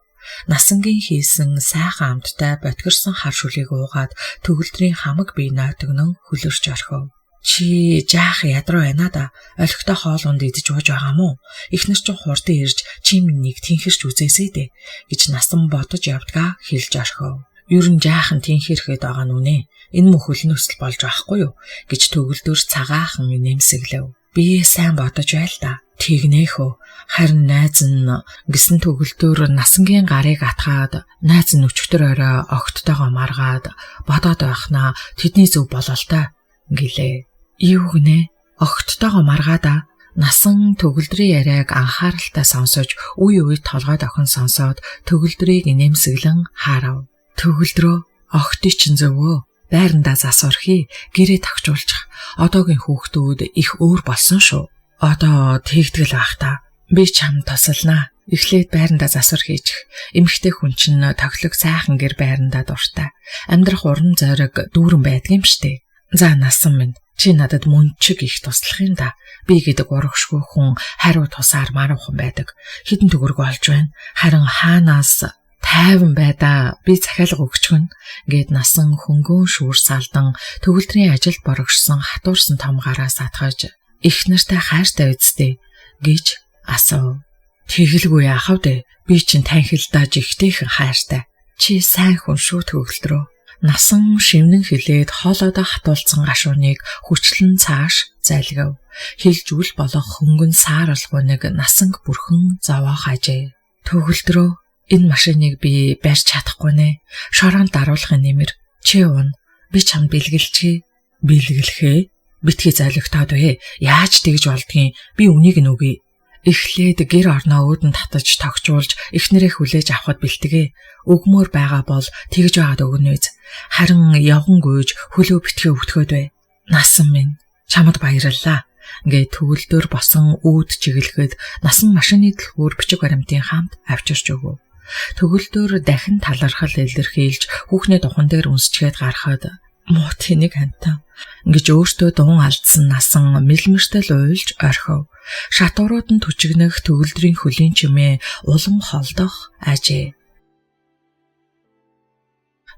S1: Насангийн хийсэн сайхан амттай ботгорсон хар шүлийг уугаад төгөлдрийн хамаг бие нойтогнон хөлөрч орхив. Чи жаах ядруу байна да. Олигтой хоол унд идэж ууж байгаа мó? Эхнэр чинь хурдан ирж чи минийг тэнхэрч үзээсэй дээ гэж насан бодож явдгаа хэлж орхив. Ер нь жаахан тэнхэрхэд байгаа нь үнэ. Энэ мөх хөлнөөсөл болж байхгүй юу гэж төгөлдөр цагаахан нэмсэглэв. Би сайн бодож байл та. Тэгнэхөө. Харин найз нь гисэн төгөлдөр насангийн гарыг атгаад найз нь өчигдөр орой огттойгоо маргаад бодоод байхнаа тэдний зөв бололтой гэлээ. Юу гинэ? Огттойгоо маргаада. Насан төгөлдрийн яриаг анхааралтай сонсож үе үе толгой дохин сонсоод төгөлдрийг нэмсэглэн харав. Төгөлдрөө огтыг чинь зөвөө. Байрандаа засвар хий, гэрээ тагчуулчих. Одоогийн хүүхдүүд их өөр болсон шүү. Одоо тэгтгэл байх та. Би чам тусалнаа. Эхлээд байрандаа засвар хийчих. Эмэгтэй хүн чинь тохилог сайхан гэр байрандаа дуртай. Амьдрах урам зориг дүүрэн байдаг юм штэ. За насан минь, чи надад мөнчиг их туслах юм да. Би гэдэг урагшгүй хүн хариу тусаар маруухан байдаг. Хідэн төгрөг олж байна. Харин хаанаас тайван байдаа. Би захиалга өгчгөн гэд насан хөнгөн шүүр салдан төгөлдрийн ажилд борогшсон хатуурсан том гараас атгаж их нартай хайртай үсттэй гэж асуув. Тэгэлгүй яах вэ? Би чинь танхилдаа жигтэйхэн хайртай. Чи сайн хүн шүү төгөлдрөө. Насан шивнэн хилээд хоолойдоо хатуулсан гашууныг хүчлэн цааш залгив. Хилж үл болох хөнгөн сааралгүй нэг насанг бүрхэн зовоох ажээ. Төгөлдрөө энэ машиныг би барьж чадахгүй нэ. Шороонд даруулахын нэмэр. Чи уун. Би чамд бэлгэлчихье. Бэлгэлхээ? Битгий золигтоод бай. Яаж тэгж болдгийг би үнийг нь үгүй. Эхлээд гэр орноо үүдэн татаж тогтжуулж эхнэрээ хүлээж авахд бэлтгээ. Өгмөр байгаа бол тэгж байгаад өгнө үз. Харин явган гүйж хөлөө битгий өвтгөөд бай. Насан минь чамд баярлалаа. Ингээд төгөлдөр босон үүд чиглэхэд насан машины дэлгүүр бичиг баримтын хамт авчирч өгөв. Төгөлдөр дахин талархал илэрхийлж хүүхний духан дээр үнсчгээд гарахад муу тэнийг хантан гэж өөртөө дуун алдсан насан мэлмэртэл уйлж орхив. Шатуурууд нь түчигнэх төгөлдрийн хөлийн чимээ улам холдох ажээ.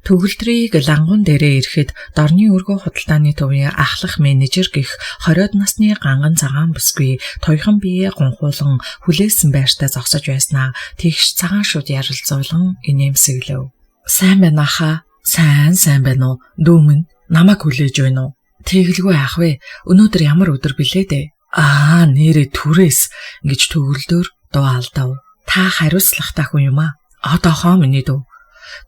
S1: Төгөлдрийг лангун дээрээ ирэхэд дорны өргөө худалдааны төвийн ахлах менежер гих 20-од насны ганган цагаан бүсгүй туяхан биеэ гунхуулан хүлээсэн байртаа зогсож байснаа тэгш цагаан шүд ярилцуулан инээмсэглэв. Сайн байна хаа. Сайн сайн байна уу? Дүү минь намайг хүлээж байна уу? Тэгэлгүй яах вэ? Өнөөдөр ямар өдөр билээ дээ? Аа, нэрээ түрээс гэж төгөлдөр дуу алдав. Та хариуцлагатай хүн юм аа. Одоохоо миний дүү.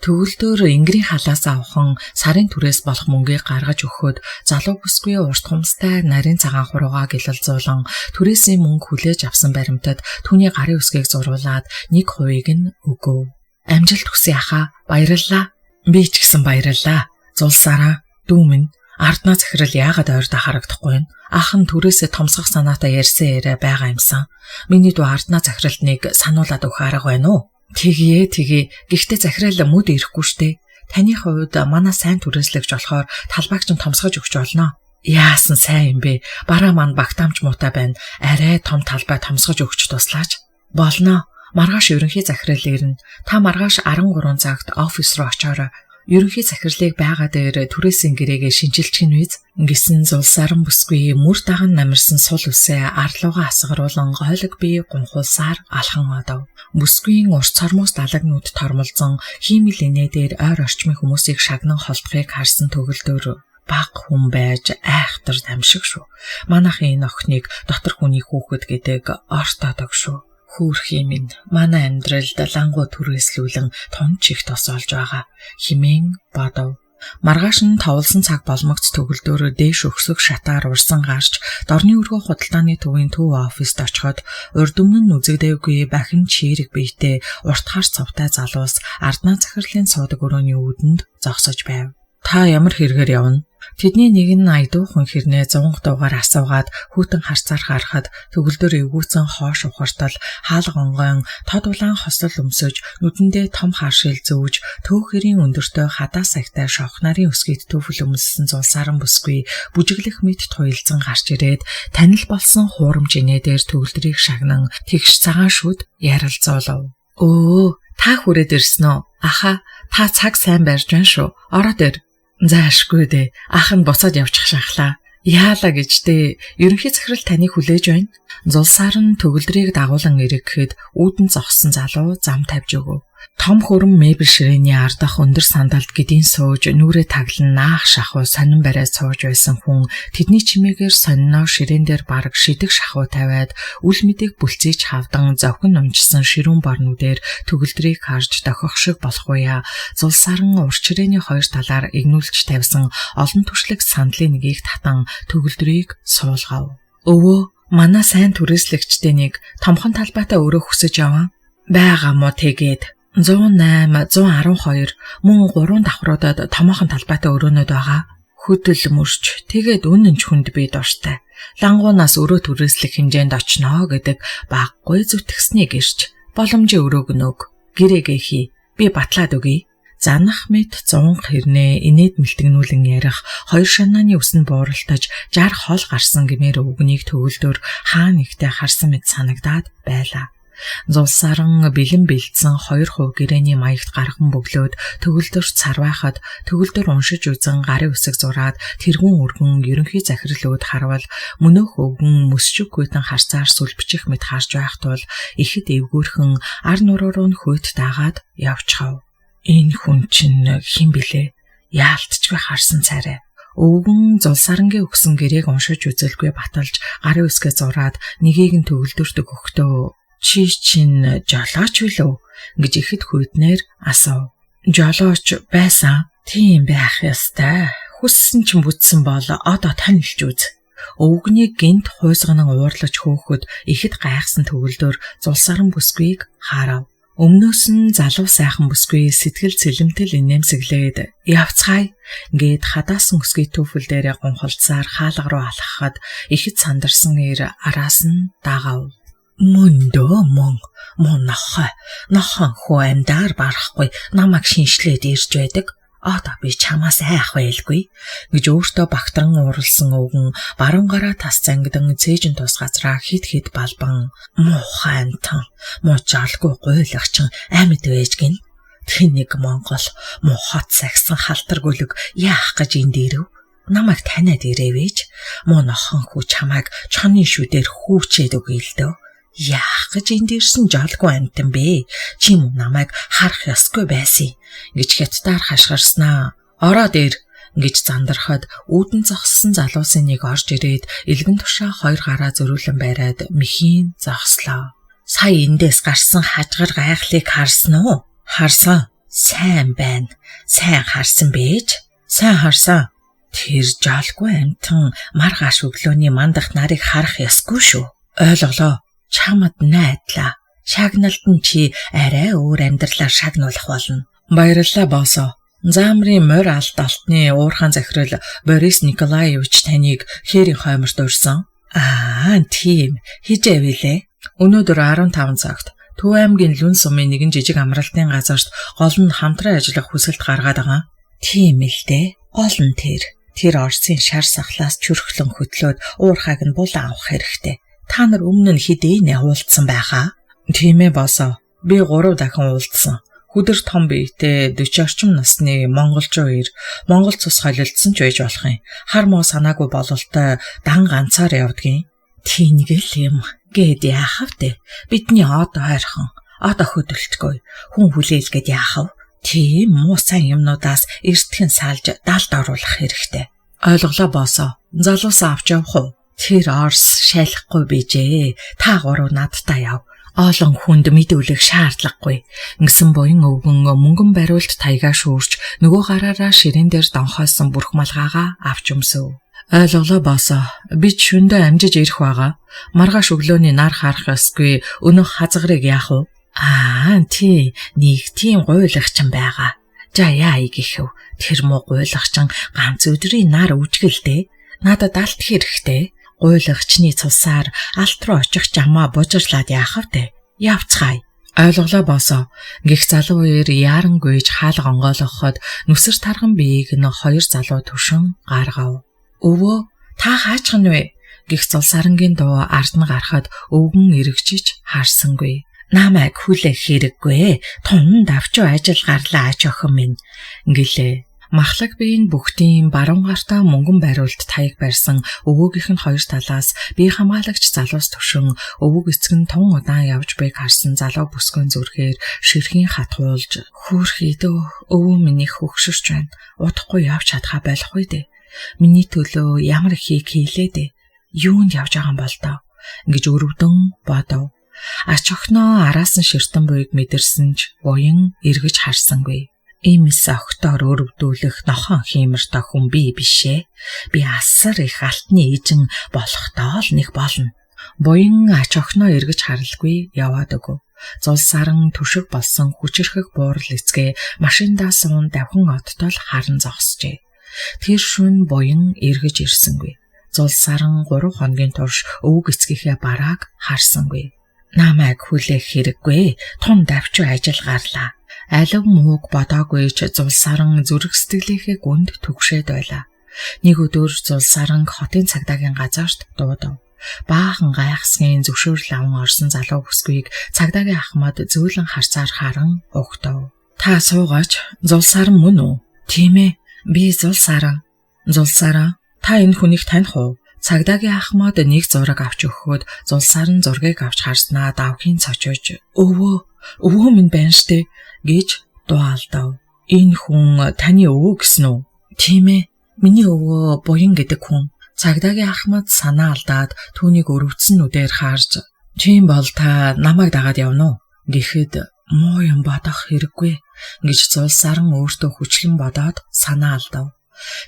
S1: Төгөлдөр энгэрийн халаас авхан сарын түрээс болох мөнгийг гаргаж өгөхөд залуу бүсгүй урт хумстай нарийн цагаан хуруугаа гэлэлзуулан түрээсийн мөнгө хүлээж авсан баримтад түүний гарын үсгийг зуруулад 1%-ийг нь өгөв. Амжилт хүсье ахаа, баярлалаа. Би ч гэсэн баярлалаа. Зулсараа дүү минь арднаа захирал яагаад ойрдоо харагдахгүй вэ? Ах нь түрээсээ томсгох санаатай ярьсан яриа байгаа юмсан. Миний дүү арднаа захиралд нэг сануулад өгөх арга байна уу? Тэгье тэгье. Гэхдээ захирал мүд ирэхгүй штэ. Таны хувьд манай сайн түрээслэгч болохоор талбайг чинь томсгож өгч болно. Яасан сайн юм бэ? Бараа маань багтаамж муутай байна. Арай том талбай томсгож өгч туслаач. Болно. Маргааш ерөнхий захирал ирнэ. Та маргааш 13 цагт офис руу очоорой. Ерөнхий захирлыг байгаа дээр түрээсийн гэрээгээ шинчилчих нь биз гэсэн зулсаран бүсгүй мөр даган намирсан сул үсээ арлууга асгаруулан гойлог бие гунхуулсаар алхан одов. Бүсгүйн урт сормоос далагнууд тормолзон хиймэл инээ дээр ойр орчмын хүмүүсийг шагнан холдохыг харсан төгөлдөр баг хүн байж айхтар дамшиг шүү. Манайхын энэ охиныг дотор хүний хүүхэд гэдэг ортоодог шүү. Хөөрхий минь манай амьдралд лангуу түрээслүүлэн тунч их тус олж байгаа химэн бодов. Маргааш нь товлсон цаг болмогц төгөлдөр дээш өгсөх шатаар урсан гарч дорны өргөө худалдааны төвийн төв оффист очиход урд өмнө нь үзэгдээгүй бахин чийрэг биетэй урт хар цовтай залуус арднаа захирлын суудаг өрөөний үүдэнд зогсож байв. Та ямар хэрэгээр явна? Тэдний нэг нь аядуухан хэрнээ зунг дуугаар асуугаад хүйтэн харцаар харахад төгөлдөр эвгүүцэн хоош ухартал хаалга онгойн тод улаан хосол өмсөж нүдэндээ том харшил зөөж төөхөрийн өндөртөө хадаа сагтай шовх нарын өсгийд төвхөл өмссөн зулсааран бүсгүй бүжиглэх мэт туйлзан гарч ирээд танил болсон хуурамч инээ дээр төгөлдрийг шагнан тэгш цагаан шүд ярилцуулав. Өө та хүрээд ирсэн үү? Аха та цаг сайн барьж байна шүү. Ороод ир. Заашгүй дээ. Ах нь буцаад явчих шахлаа. Яалаа гэж дээ. Ерөнхий захирал таныг хүлээж байна. Зулсаар нь төгөлдрийг дагуулan ирэхэд үүдэн зогссон залуу зам тавьж өгөв. Том хөрөн мебель ширээний ардах өндөр сандалд гэдийн сууж нүрээ таглан наах шахуу сонин бариад сууж байсан хүн тэдний чимээгээр сонино ширээн дээр бараг шидэг шахуу тавиад үл мэдэг бүлцээж хавдан зовхин унжсан ширүүн борнүүдээр төгөлдрийг харж дохих шиг болох уяа зулсаран урт ширээний хоёр талаар игнүүлж тавьсан олон түшлэг сандлын нэгийг татан төгөлдрийг суулгав. Өвөө манай сайн түрээслэгчтэй нэг томхон талбайтай өрөө хүсэж яваа. Байгаа мó тэгээд 108, 112 мөн 3 давхруудад томоохон талбайтай өрөөнүүд байгаа. Хөдөл мөрч тэгээд үнэн ч хүнд би дуртай. Лангуунаас өрөө түрээслэх хэмжээнд очноо гэдэг баггүй зүтгэснийг ирч боломжийн өрөөг нөг гэрээгээ хий. Би батлаад өгье. Занах мэт 100 хэрнээ инээд мэлтгнүүлэн ярих хоёр шанааны үсэн бууралтаж 60 хол гарсан гэмээр өвгнийг төгөлдөр хаа нэгтээ харсан мэт санагдаад байлаа. Зулсаран бэлэн бэлдсэн 2% гэрээний маягт гарган бөглөөд төгөлдөрт сарвайхад төгөлдөр уншиж үзэн гарын үсэг зураад тэргүүн өргөн ерөнхий захирал өөд харвал мөнөөх өвгөн мөсчөг хүйтэн харцаар сүлбчих мэт харж байх тул ихэд эвгүүрхэн ар нуруу руу нь хөөт дагаад явчихав. Энэ хүн чинь хэн билээ? Яалтчгүй харсан царай. Өвгөн зулсарангийн өгсөн гэрээг уншиж үзэлгүй баталж гарын үсгээ зураад нэгийг нь төгөлдөрт өгөхдөө чи чинь жолооч билүү гэж ихэд хүйтнээр асуув. Жолооч байсан. Тийм байх ёстой. Хүссэн чинь бүтсэн бол одоо танилж үз. Өвгнийг гинт хуйсганан уурлаж хөөхөд ихэд гайхсан төгөлдөр зулсаран бүсгүйг харав. Өмнөөс нь залуу сайхан бүсгүй сэтгэл цэлэмтэл инээмсэглээд явцгаая гээд хадаасан өсгий түүфэл дээрээ гунхалцаар хаалга руу алхахад ихэд сандарсан эр араас нь дагав. Мөндөө мөн муу нохой нохон хүү амьдаар барахгүй намайг шиншлээд ирж байдаг. Одоо би чамаас айх байлгүй гэж өөртөө багтран ууралсан өвгөн баруун гараа тас зангидан цээжин тус газраа хит хит балбан муухай амтан муу жалгүй гуйлагчин амьд байж гин. Тэн нэг Монгол муу хот сагсан халтар гүлэг яах гэж энд ирэв? Намайг таниад ирээвэж муу нохон хүү чамайг чонын шүдээр хүүчээд өгье л дөө. Яах гэж энд ирсэн жолгүй амтан бэ? Чи мөн намайг харах ёсгүй байсан гэж хятадаар хашгирснаа. Ороод ир гэж зандрахад үүдэн зогссон залуусын нэг орж ирээд элгэн тушаа хоёр гараа зөрүүлэн бариад мэхийн зогслоо. Сая эндээс гарсан хажгар гайхлыг харсан уу? Харсан. Сайн байна. Сайн харсан бэж? Сайн харсан. Тэр жолгүй амтан маргааш өглөөний мандах нарыг харах ёсгүй шүү. Ойлголоо. Чамд найдлаа. Шагналд нь чи арай өөр амьдралаар шагнуулах болно. Баярлалаа боосоо. Заамрын морь алт алтны уурхаан захирал Борис Николаевич таныг хээрийн хойморт урьсан. Аа, тийм. Хижээ вилээ. Өнөөдөр 15 цагт Төв аймгийн Лүн сумын нэгэн жижиг амралтын газарт гол нь хамтран ажиллах хүсэлт гаргаад байгаа. Тийм л дээ. Гол нь тэр. Тэр Орсын шар сахлаас чөрхлөн хөтлөөд уурхайг нь булан авах хэрэгтэй. Та нар өмнө нь хэдийн уулзсан байхаа? Тийм ээ боосоо. Би 3 дахин уулзсан. Хүдэр том биетэй 40 орчим насны монголчуу ир Монгол цус холилдсон ч байж болох юм. Хар муу санаагүй бололтой дан ганцаар явдгийн. Тийнэгэл юм гээд яах вэ? Бидний од ойрхон, од охидөлтгүй. Хүн хүлээлгээд яах вэ? Тийм муу сайн юмнуудаас эртхэн салж далд оруулах хэрэгтэй. Ойлголоо боосоо. Залуусаа авч явах уу? Тэр Орс шайлахгүй бижээ. Та гурав надтай яв. Олон хүнд мэдүүлэх шаардлагагүй. Ингэсэн буян өвгөн мөнгөн бариулт таягаа шүүрч нөгөө гараараа ширээн дээр донхойсон бүрх малгайгаа авч өмсөв. Ойлголоо боосоо. Би ч шөндөө амжиж ирэх байгаа. Маргааш өглөөний нар харах ёсгүй. Өнөөх хазгарыг яах вэ? Аа, тий. Нэг тийм гуйлагчин байгаа. За яа гэхэв. Тэр муу гуйлагчин ганц өдрийн нар үжгэлдэ. Надад алт хэрэгтэй. Гуйлагчны цусаар алт руу очих жамаа бужирлаад яах вэ? Явцгаая. Ойлголоо боосоо. Гэх залуу үеэр яаран гүйж хаалга онгойлгоход нүсэр тарган биеийг нь хоёр залуу түшин гаргав. Өвөө та хаачих нь вэ? Гэх зул сарангийн дуу ард нь гарахад өвгөн эргэжиж харсангүй. Намайг хүлээх хэрэггүй. Тун давчуу ажил гарлаа ач охин минь гэлээ. Махлаг биеийн бүхтийн баруун гартаа мөнгөн бариулт таяг барьсан өвөөгийнх нь хоёр талаас бие хамгаалагч залуус төвшин өвөг эцэг нь тун удаан явж байг харсан залуу бүсгүйн зүрхээр ширхийн хатгуулж хөөрхийдөө өвөө миний хөгшөрч байна. Удахгүй явж чадхаа болох үү дээ. Миний төлөө ямар их хийг хийлээ дээ. Юунд явж байгаа юм бол доо гэж өрөвдөн бодов. Ач охиноо араас нь ширтэн буйг мэдэрсэн ч буян эргэж харсангүй. Иймээс октоор өрөвдүүлэх нохон хиймэртэй хүн би бишээ. Би асар их алтны ижин болохдоо л нэг болно. Буян ач охиноо эргэж харалгүй яваад өгөв. Зул саран түшиг болсон хүчирхэг буурал эцгээ машиндаа суун давхин одтой л харан зогсжээ. Тэр шүн буян эргэж ирсэнгүй. Зул саран 3 хоногийн турш өвөг эцгийнхээ барааг харсангүй. Намайг хүлээх хэрэггүй. Тун давчуу ажил гарлаа. Алив мууг бодоогүй ч зул саран зүрх сэтгэлийнхээ гүнд түгшээд байлаа. Нэг өдөр зул саран хотын цагдаагийн газарт дуудав. Баахан гайхсгийн зөвшөөрөл аван орсон залуу бүсгүйг цагдаагийн ахмад зөөлөн харцаар харан угтав. Та суугаач, зул саран мөн үү? Тийм ээ, би зул саран. Зул саран, та энэ хүнийг таних уу? Цагдаагийн ахмад нэг зураг авч өгөхөд зул саран зургийг авч харснаа давхийн цочож өвөө, өвөө минь байна штэ гэж дуу алдав. Энэ хүн таны өвөө гэсэн үү? Тийм ээ. Миний өвөө Буян гэдэг хүн. Цагдаагийн ахмад санаа алдаад түүнийг өрөвдсөн нүдээр харж "Тийм бол та намайг дагаад явна уу?" гэхэд муу юм бодох хэрэггүй гэж зул саран өөртөө хүчлэн бодоод санаа алдав.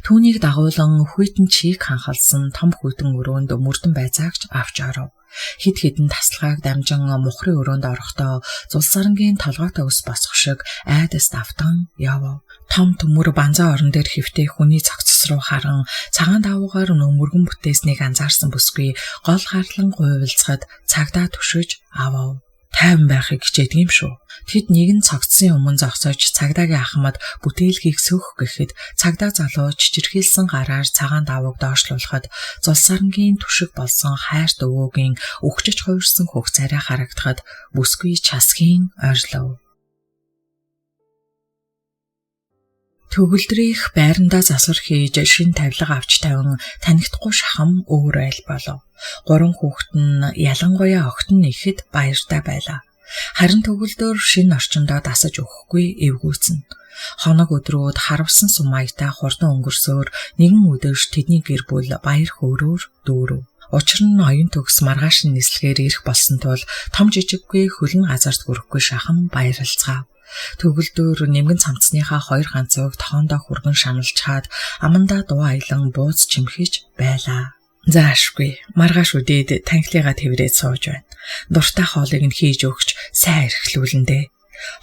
S1: Түүнийг дагуулan хүйтэн чийг ханхалсан том хүйтэн өрөөнд мөрдөн байцаагч авч оров. Хэд хэдэн тасалгааг дамжин мухрын өрөөнд орохдоо зул сарангийн толгойтой ус босох шиг айдас давтан явв. Том төмөр банзаа орон дээр хэвтэй хүний цогцос руу харан цагаан давуугаар нөмөргөн бүтээснийг анзаарсан бүсгүй гол гарлан гуйвалцахад цагдаа түшиж авав. Тайван байхыг хичээдэг юм шүү. Тэд нэгэн цогцсын өмнө зогсож цагдаагийн ахмад бүтээлгийг сөх гэхэд цагдаа залуу чичирхийлсэн гараар цагаан давууг доошлуулахад зул сарангийн түшиг болсон хайрт өвөөгийн үхжиж хувирсан хөх царай харагдахад бүсгүй часхийн ойрлов. Төгөлдрийнх байрандаа засвар хийж шин тавилга авч тавин танихдахгүй шахам өөр айл болов. Гурван хүүхэд нь ялангуяа охид нь ихэд баяртай байлаа. Харин төгөлдөр шинэ орчиндоо дасаж өгөхгүй эвгүйцэн. Хоног өдрүүд харавсан сум маягтай хурдан өнгөрсөөр нэгэн өдөрш тэдний гэр бүл баяр хөөрөөр дүүрв. Учир нь оюун төгс маргааш нь нислэгээр ирэх болсон тул том жижиггүй хөлн газарт хүрэхгүй шахан баярлцгаав. Төгөлдөр нэмгэн цамцсныхаа хоёр ганцыг тохоондоо хүргэн шаналжхаад амандаа дуу аялан бууз чимхэж байлаа. Заашгүй маргааш үдээд танхилыгаа тэрврээд сууж байна. Дуртай хоолыг нь хийж өгч сайн эрхлүүлэн дээ.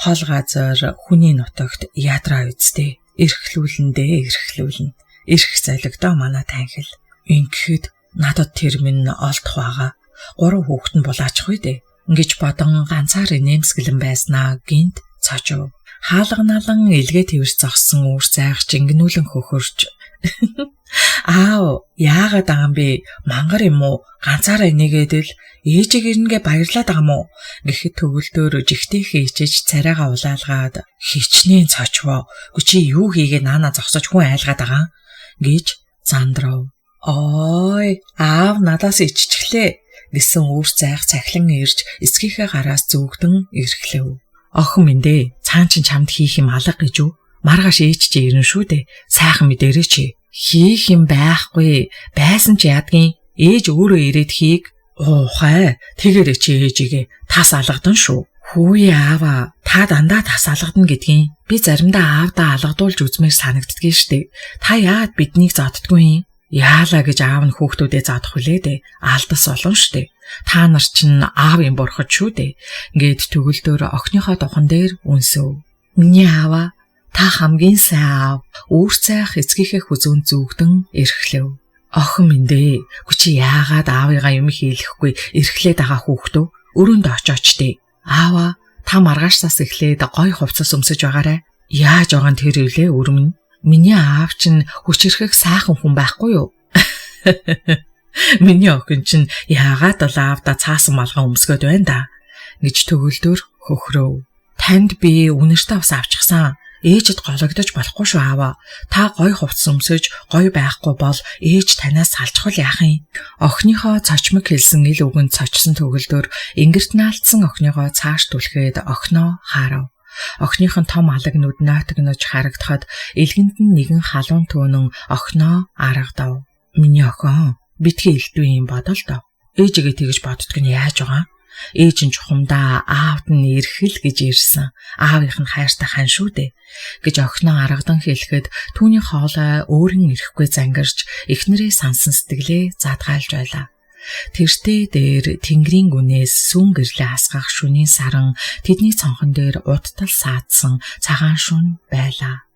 S1: Хол газар хүний нутагт ядраа үсттэй. Эрхлүүлэн дээ, эрхлүүлнэ. Эрх золигдоо манай танхил. Ингэхэд надад тэр минь олдох байгаа. Гурван хүүхэд нь булаачих үү дээ. Ингэж бодон ганцаар нэмсгэлэн байснаа гинт цочов. Хаалганаалан илгээ тэрч зогссон үүр зайх жингэнүүлэн хөхөрч "Аав, яагаад байгаа юм бэ? Мангар юм уу? Ганцаараа энийгээд л ээжийг ирнгээ баярлаад байгаа юм уу?" гэхэд төгөлдөр жигтэйхээ ичиж царайгаа улаалгаад "Хичнээн цочвоо. Гү чи юу хийгээ наана зогсож хүн айлгаад байгаа?" гэж зандрав. "Ой, аав надаас иччихлээ" гэсэн үүр зайх цахилан ирж эцгийнхээ гараас зүгдэн эрхлэв. "Охин минь дээ, цаан чинь чамд хийх юм алга гэж үү? Маргааш ээж чи ирнэ шүү дээ. Сайхан мэдэрэй чи. Хийх юм байхгүй. Байсан ч яадгийн. Ээж өөрөө ирээд хийг. Уухай. Тэгэрэй чи ээжигээ. Тас алгадан шүү. Хүүе аава, та дандаа тас алгадна гэдгийн. Би заримдаа аавдаа алгадуулж үзмээр санагддгийг штэ. Та яагаад биднийг зоддгүй юм? Яалаа гэж аав нь хүүхдүүдээ зодох хүлээ дээ. Алдас олон штэ. Та нар чинь аав юм бурхад шүү дээ. Ингээд төгөлдөр охиныхоо духан дээр үнсөв. Миний аава, та хамгийн сайн аав. Үүр цайх эцгийнхээ хүзүүн зүгдэн эрхлэв. Охин минь дээ. Гү чи яагаад аавыгаа юм хийлэхгүй эрхлээд байгаа хүүхдөө? Өрөөнд очооч дээ. Аава, та маргаашсаас эхлээд гой хувцас өмсөж байгаарай. Яаж байгаа нь тэр үлээ өрмөн. Миний аав чинь хүчирхэх сайхан хүн байхгүй юу? Миний охин чинь яагаад л аавда цаасан малгай өмсгöd байна да гэж төгөлдөр хөхрөв. Танд би үнэртэй ус авчихсан. Ээжэд гологдож болохгүй шүү аава. Та гой хувцас өмсөж гой байхгүй бол ээж танаас салчихвал яах юм? Охиныхоо цочмог хэлсэн ил үгэнд цочсон төгөлдөр ингэрт наалтсан охиныгоо цааш түлхээд охиноо харав. Охиных нь том алаг нүд нойтогнож харагдахад элгэнд нь нэгэн халуун төөнөн охиноо аргадав. Миний охин битгий элдв юм бодол доо. Ээжигээ тэгж боддг нь яаж байгаа? Ээж нь чухамдаа аавд нь эрхэл гэж ирсэн. Аавынх нь хайртай хан шүү дээ гэж охиноо аргадан хэлэхэд түүний хоолой өөрийн эрэхгүй зангарч эхнэрээ сансан сэтгэлээ задгаалж байлаа. Тэртээ дээр тэнгэрийн гүнээс сүүн гэрлээ асгах шүнийн саран тэдний цонхон дээр удтал саадсан цагаан шүн байлаа.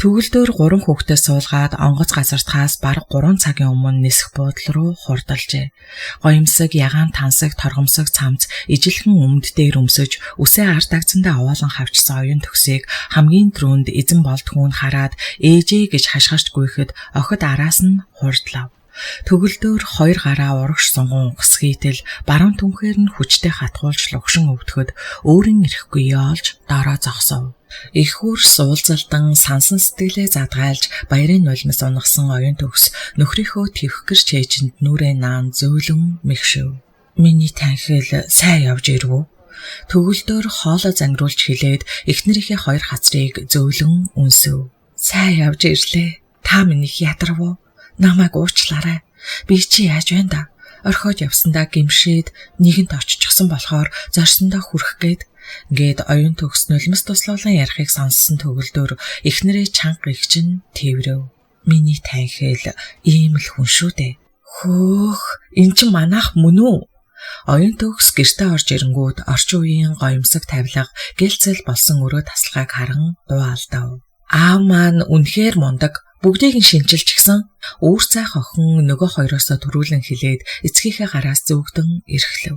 S1: Төгөлдөр гурван хүүхдээ суулгаад онгоц газартахаас бараг 3 цагийн өмнө нисэх буудлын руу хурдалжээ. Гоёмсог, ягаан тансаг, торгомсог цамц ижилхэн өмд дээр өмсөж үсээ ард агцсандаа овоолон хавчсан оюун төгсийг хамгийн түрүүнд эзэн болд хүн хараад ээжээ гэж хашгирч гүйхэд охид араас нь хурдлав. Төгөлдөр хоёр гараа урагш сунган ухсгийтэл баруун түнхээр нь хүчтэй хатгуулж лугшин өвдөхөд өөрийн эрэхгүй яолж доороо зогсов. Их хөрс уулзалтан сансан сэтгэлээ задгайлж баярын нулимс унагсан оюун төгс нөхрийнхөө твхгэр чээжинд нүрээ наан зөөлөн мэгшв. Миний танхил сайн явж ирв үү? Төгөлдөр хоолой зангируулж хэлээд эхнэрийнхээ хоёр хацрыг зөөлөн үнсэв. Сайн явж ирлээ. Та минийх ядарв уу? Намайг уучлаарай. Би чи яаж байна да? Орхиод явсандаа гимшээд нэгэнт оччихсон болохоор зорьсондоо хүрэх гээд ингээд оюун төгс нулимс туслуулан ярихыг сонссон төгөлдөр эхнэрээ чанга их чинь тэврэв. Миний танхил ийм л хүн шүү дээ. Хөөх, эн чинь манайх мөн үү? Оюун төгс гэртээ орж ирэнгүүт орчин үеийн гоёмсог тавилга гэлцэл болсон өрөө тасалгааг харан дуу алдав. Аав маань үнэхээр мундаг, бүгдийг нь шинчилж гисэн. Үүр цайх охин нөгөө хоёроосоо түрүүлэн хилээд эцгийнхээ гараас зүгдэн эрхлэв.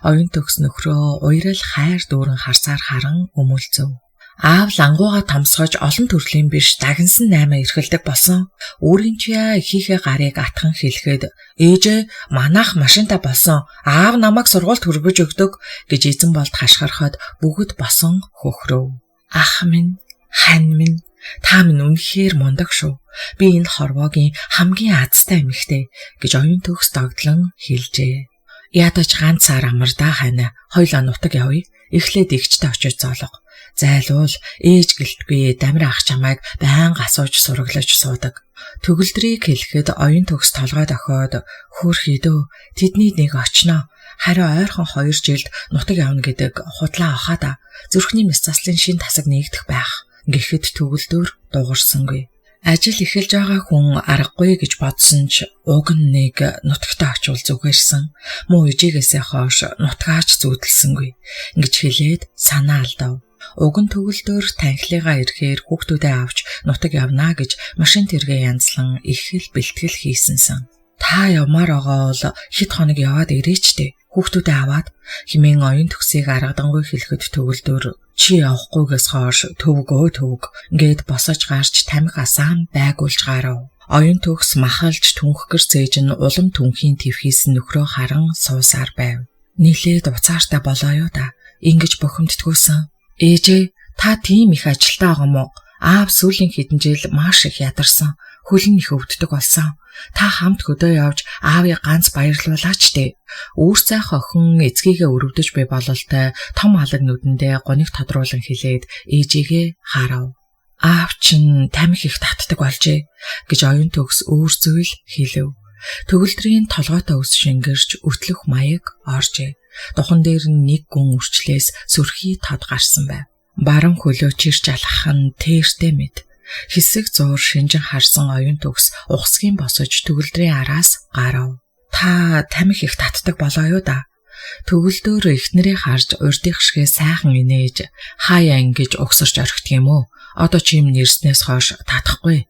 S1: Оюун төгс нөхрөө уярал хайр дүүрэн харсаар харан өмөлзөв. Аав лангууга томсгож олон төрлийн биш дагнсан наймаа эрхэлдэг болсон. Үүрийн чия эхийнхээ гарыг атхан хэлэхэд ээжээ манайх машинта болсон. Аав намайг сургуульд хүргэж өгдөг гэж эзэн болд хашгирахад бүгд босон хөхрөв. Ах минь, хань минь, та минь үнэхээр мундаг шүү. Би энэ хорвоогийн хамгийн азтай эмэгтэй гэж оюун төгс догдлон хэлжээ. Ядаж ганц сар амардаа ханаа. Хоёлаа нутаг явъя. Эхлээд эгчтэй очиж зоолго. Зайлуул ээж гэлтгүй дамир ах чамайг байнга асууж сураглаж суудаг. Төгөлдрийг хэлэхэд оюун төгс толгой дохиод хөөрхийдөө тэдний нэг очноо. Харин ойрхон 2 жилд нутаг явна гэдэг худлаа ахаа да. Зүрхний мэс заслын шин тасаг нэгдэх байх. Гэхэд төгөлдөр дуугарсангүй. Ажил эхэлж байгаа хүн аргагүй гэж бодсон ч уг нь нэг нутагтаа очивол зүгээрсэн. Муу ижигээсээ хойш нутгаач зүүдэлсэнгүй. Ингэж хэлээд санаа алдав. Уг нь төгөлдөр танхилыгаа ирэхээр хүүхдүүдээ авч нутаг явна гэж машин тэргээ янзлан их л бэлтгэл хийсэнсэн. Та явмаар байгаа бол хэд хоног яваад ирээч дээ. Хүүхдүүдээ аваад химэн оюун төгсийг аргадангүй хэлэхэд төгөлдөр чи явахгүйгээс хойш төвгөө төвг ингээд босож гарч тамхи асаан байгуулж гарав. Оюун төгс махалж түнхгэр цээж нь улам түнхийн твхийсэн нөхрөө харан суусаар байв. Нилээд уцаартай болоо юу да. Ингэж бухимддгүйсэн. Ээжээ та тийм их ажилтаа байгаа мó? Аав сүүлийн хэдэн жил маш их ядарсан. Хөл нь их өвддөг болсон. Та хамт хөдөө явж аавыг ганц баярлуулаач дээ. Үүр цайх охин эцгийгээ өрөвдөж буй бололтой том алаг нүдэндээ гуниг тодруулан хэлээд ээжигээ харав. Аав чинь тамхи их татдаг болжээ гэж оюун төгс өөр зүйл хэлэв. Төгөлдрийн толгойтой ус шингэрч өтлөх маяг оржээ. Духан дээр нь нэг гүн үрчлээс сүрхий тод гарсан байв. Баруун хөлөө чирч алхах нь тээртэй мэд. Хэсэг зуур шинжин харсан оюун төгс ухсгийн босож төгөлдрийн араас гарав. Та тамхи их татдаг болоо юу да? Төгөлдөр эхнэрээ харж урдих шигээ сайхан инээж хаяа ингэж угсарч орхидог юм уу? Одоо чи юм нэрснээс хойш татахгүй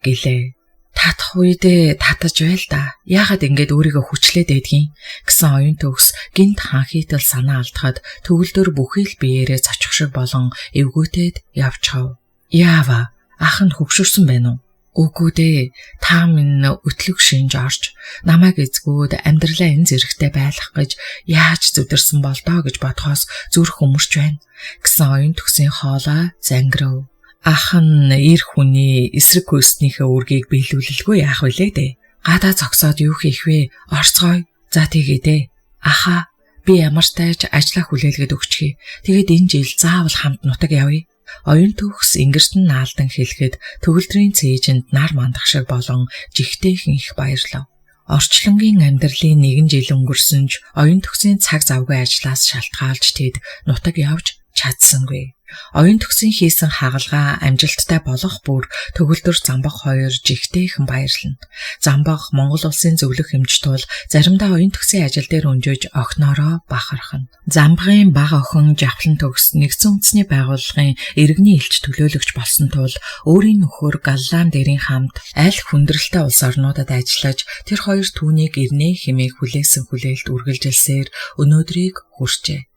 S1: гэлээ. Татах үедээ татаж байл да. Яагаад ингэж өөрийгөө хүчлээд байдгийг гэсэн оюун төгс гинт ханхийтал санаа алдахад төгөлдөр бүхий л биеэрээ цочих шиг болон эвгүүтээд явчихав. Яава ах нь хөгшөрсөн байна уу? Үгүй дээ. Та минь өтлөг шинж орж намайг эзгүүд амьдралаа энэ зэрэгтэй байлгах гэж яаж зүдэрсэн болдоо гэж бодхоос зүрх өмөрч байна гэсэн оюун төгсийн хоолой зангирав. Ах нь эр хүний эсрэг хөөснийхээ үүргийг биелүүлэлгүй яах вүлээ дээ. Гадаа зогсоод юу хийх вэ? Орцгой. За тэгээ дээ. Аха би ямар тааж ажлаа хүлээлгээд өгчихье. Тэгээд энэ жил заавал хамт нутаг явъя. Оюун төгс ингэртэн наалдан хэлэхэд төгөлдрийн цээжинд нар мандах шиг болон жигтэйхэн их баярлав. Орчлонгийн амьдралын нэгэн жил өнгөрсөн ч оюун төгсийн цаг завгүй ажлаас шалтгаалж тэд нутаг явж чадсангүй. Оюун төгсийн хийсэн хагалгаа амжилттай болох бүр төгөлдөр Замбаг хоёр жигтэйхэн баярлана. Замбаг Монгол улсын зөвлөх хэмж тул заримдаа оюун төгсийн ажил дээр өнжиж охиноороо бахархна. Замбагын бага охин Жавхлан төгс нэгдсэн үндэсний байгууллагын иргэний элч төлөөлөгч болсон тул өөрийн нөхөр Галлан дэрийн хамт аль хүндрэлтэй улс орнуудад ажиллаж тэр хоёр түүнийг ирнэ хэмээх хүлээсэн хүлээлт үргэлжилсээр өнөөдрийг хүрчээ.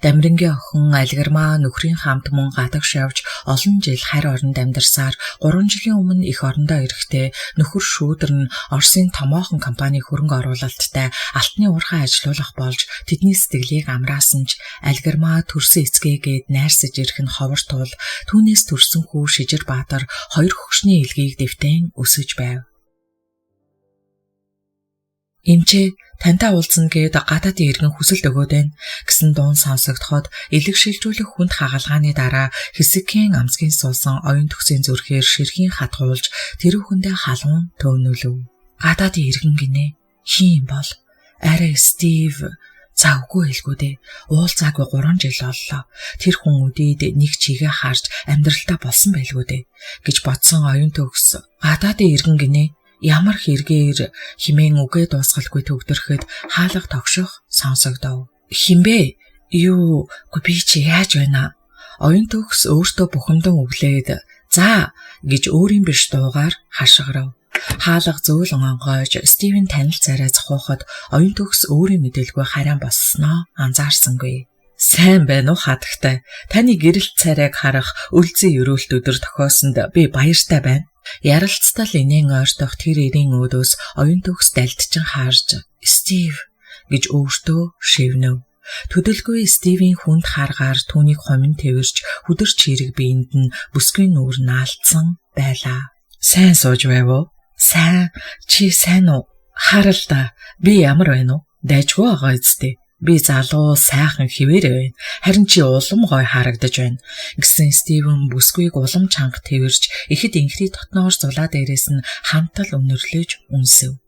S1: Дамирингийн охин Алгармаа нөхрийн хамт мөн гадагш явж олон жил харь оронд амьдарсаар 3 жилийн өмнө эх орондоо ирэхдээ нөхөр шүүдэр нь Оросын томоохон компани хөрөнгө оруулалттай алтны уурхай ажилуулах болж тэдний сэтгэлийг амраасан ч Алгармаа төрсөн эцгээгээд найрсаж ирэх нь ховор тул түүнээс төрсөн хүү Шижир Баатар хоёр хөгшний илгийг дэвтэн өсөж байв. Эмчээ тантай уулзна гээд гадаадын иргэн хүсэлт өгөөд байна гэсэн дуун сонсогдоход элэг шилжүүлэх хүнд хагалгааны дараа хэсэгхэн амсгийн суусан оюун төгсийн зүрхээр ширхийн хатгуулж тэрүүхэндээ халуун төөнүүлв. Гадаадын иргэн гинэ. Хин юм бол арай Стив за үгүй хэлгүй дээ. Уулзаагүй 3 жил боллоо. Тэр хүн үдээд нэг чигээ харж амьдралтаа болсон байлгүй дээ гэж бодсон оюун төгс гадаадын иргэн гинэ. Ямар хэрэгээр химэн үгээ дуусгалгүй төгдөрөхөд хаалга тогшох сонсогдов. Хинбэ? Юу, үгүй би чи яаж байна? Оюун төгс өөртөө бухимдан өглээд за гэж өөрийн биш дуугаар хашгирав. Хаалга зөөлөн онгойж Стивен танил царай зохиоход оюун төгс өөрийн мэдээлгүй харин боссноо анзаарсангүй. Сайн байна уу хадагтай. Таны гэрэлт царайг харах өлзий өрөөлт өдөр тохиосонд би баяртай байна. Яралцтал инээн ойртох тэр эрийн өөдөөс оюун төгс далдчин харж Стив гэж өөртөө шивнэв. Төдөлгүй Стивийн хүнд харгаар түүнийг хомин тэвэрч хүдэр чирэг биеинд нь бүсгүй нүүр наалдсан байлаа. Сайн сууж байв уу? Сайн. Чи сайн уу? Харал да. Би ямар байна уу? Дайжгүй байгаа үсттэй. Би залуу, сайхан хിവэрэ байна. Харин чи улам гой харагдаж байна. Гэсэн Стивен бүсгүйг улам чанга тэвэрч ихэд инхри дотноор зулаа дээрээс нь хамтал өнөрлөж үнсэв.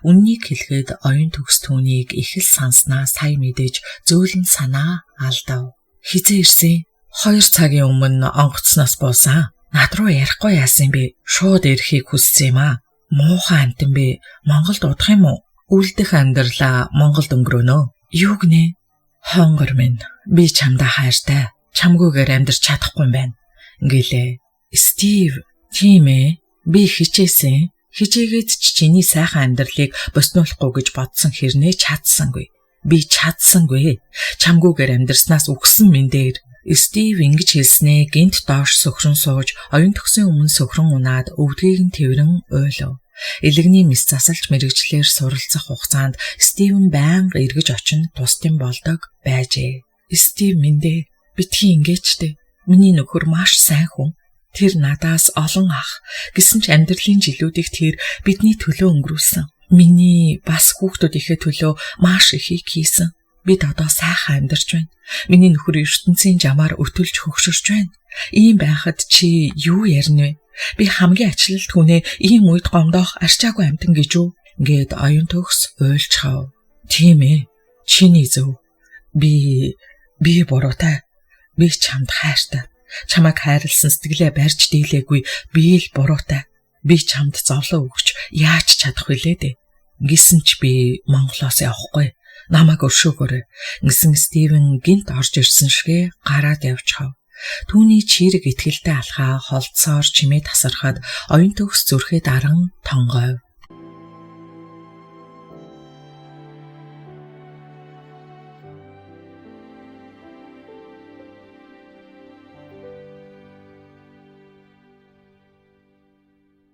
S1: Үннийг хэлэхэд оюун төгс түүнийг их л санснаа сая мэдэж зөөлөн санаа алдав. Хизээ ирсэн? 2 цагийн өмнө онгоцноос буусан. Над руу ярихгүй яасан бэ? Шууд ирэхийг хүссэн юм аа. Муухай амтан бэ. Монголд удах юм уу? Үлдэх амьдралаа Монголд өнгөрөөнө. Юу гинэ? Хонгор минь, би чамдаа хайртай. Чамгүйгээр амьдарч чадахгүй юм байна. Гэлээ. Стив, тийм ээ. Би хичээсэн. Хичээгээд ч чиний сайхан амьдралыг боснуулахгүй гэж бодсон хэрнээ чадсангүй. Би чадсангүй. Чамгүйгээр амьдарснаас үхсэн минь дээр. Стив ингэж хэлснээ гинт доош сөхрөн сууж, оюун төгсийн өмнө сөхрөн унаад өвдгийг нь тэврэн уйлав. Элэгний мэс засалж мэрэгчлэр суралцах хугацаанд Стивен байнга эргэж очин тусдим болдог байжээ. Стив минь дээ, битгий ингээчтэй. Миний нөхөр маш сайн хүн. Тэр надаас олон ах. Гэсэн ч амьдралын жилүүдийг тэр бидний төлөө өнгөрүүлсэн. Миний бас хүүхдүүдийнхээ төлөө маш ихийг хийсэн. Бид одоо сайхан амьдарч байна. Миний нөхөр ертөнцийн жамаар өтөлж хөгшөрч байна. Ийм байхад чи юу ярина вэ? Би хамгийн ачлалт хүнээ ийм үед гомдоох арчаагүй амтан гэж үү? Ингээд оюун төгс уйлчхав. Тийм ээ. Чиний зөв. Би буруутай. Би чамд хайртай. Чамайг хайрлсан сэтгэлээ барьж дийлээгүй. Би л буруутай. Би чамд зовлон өгч яаж чадах вүлээ дээ. Гисэн ч би Монголоос явахгүй. Намайг өршөөгөөрэй. Гисэн Стивен гинт орж ирсэн шигэ гараад явчихав. Түүний чирэг итгэлтэй алхаа холдсоор чимээ тасархад оюун төгс зүрхээ даран тонгойв.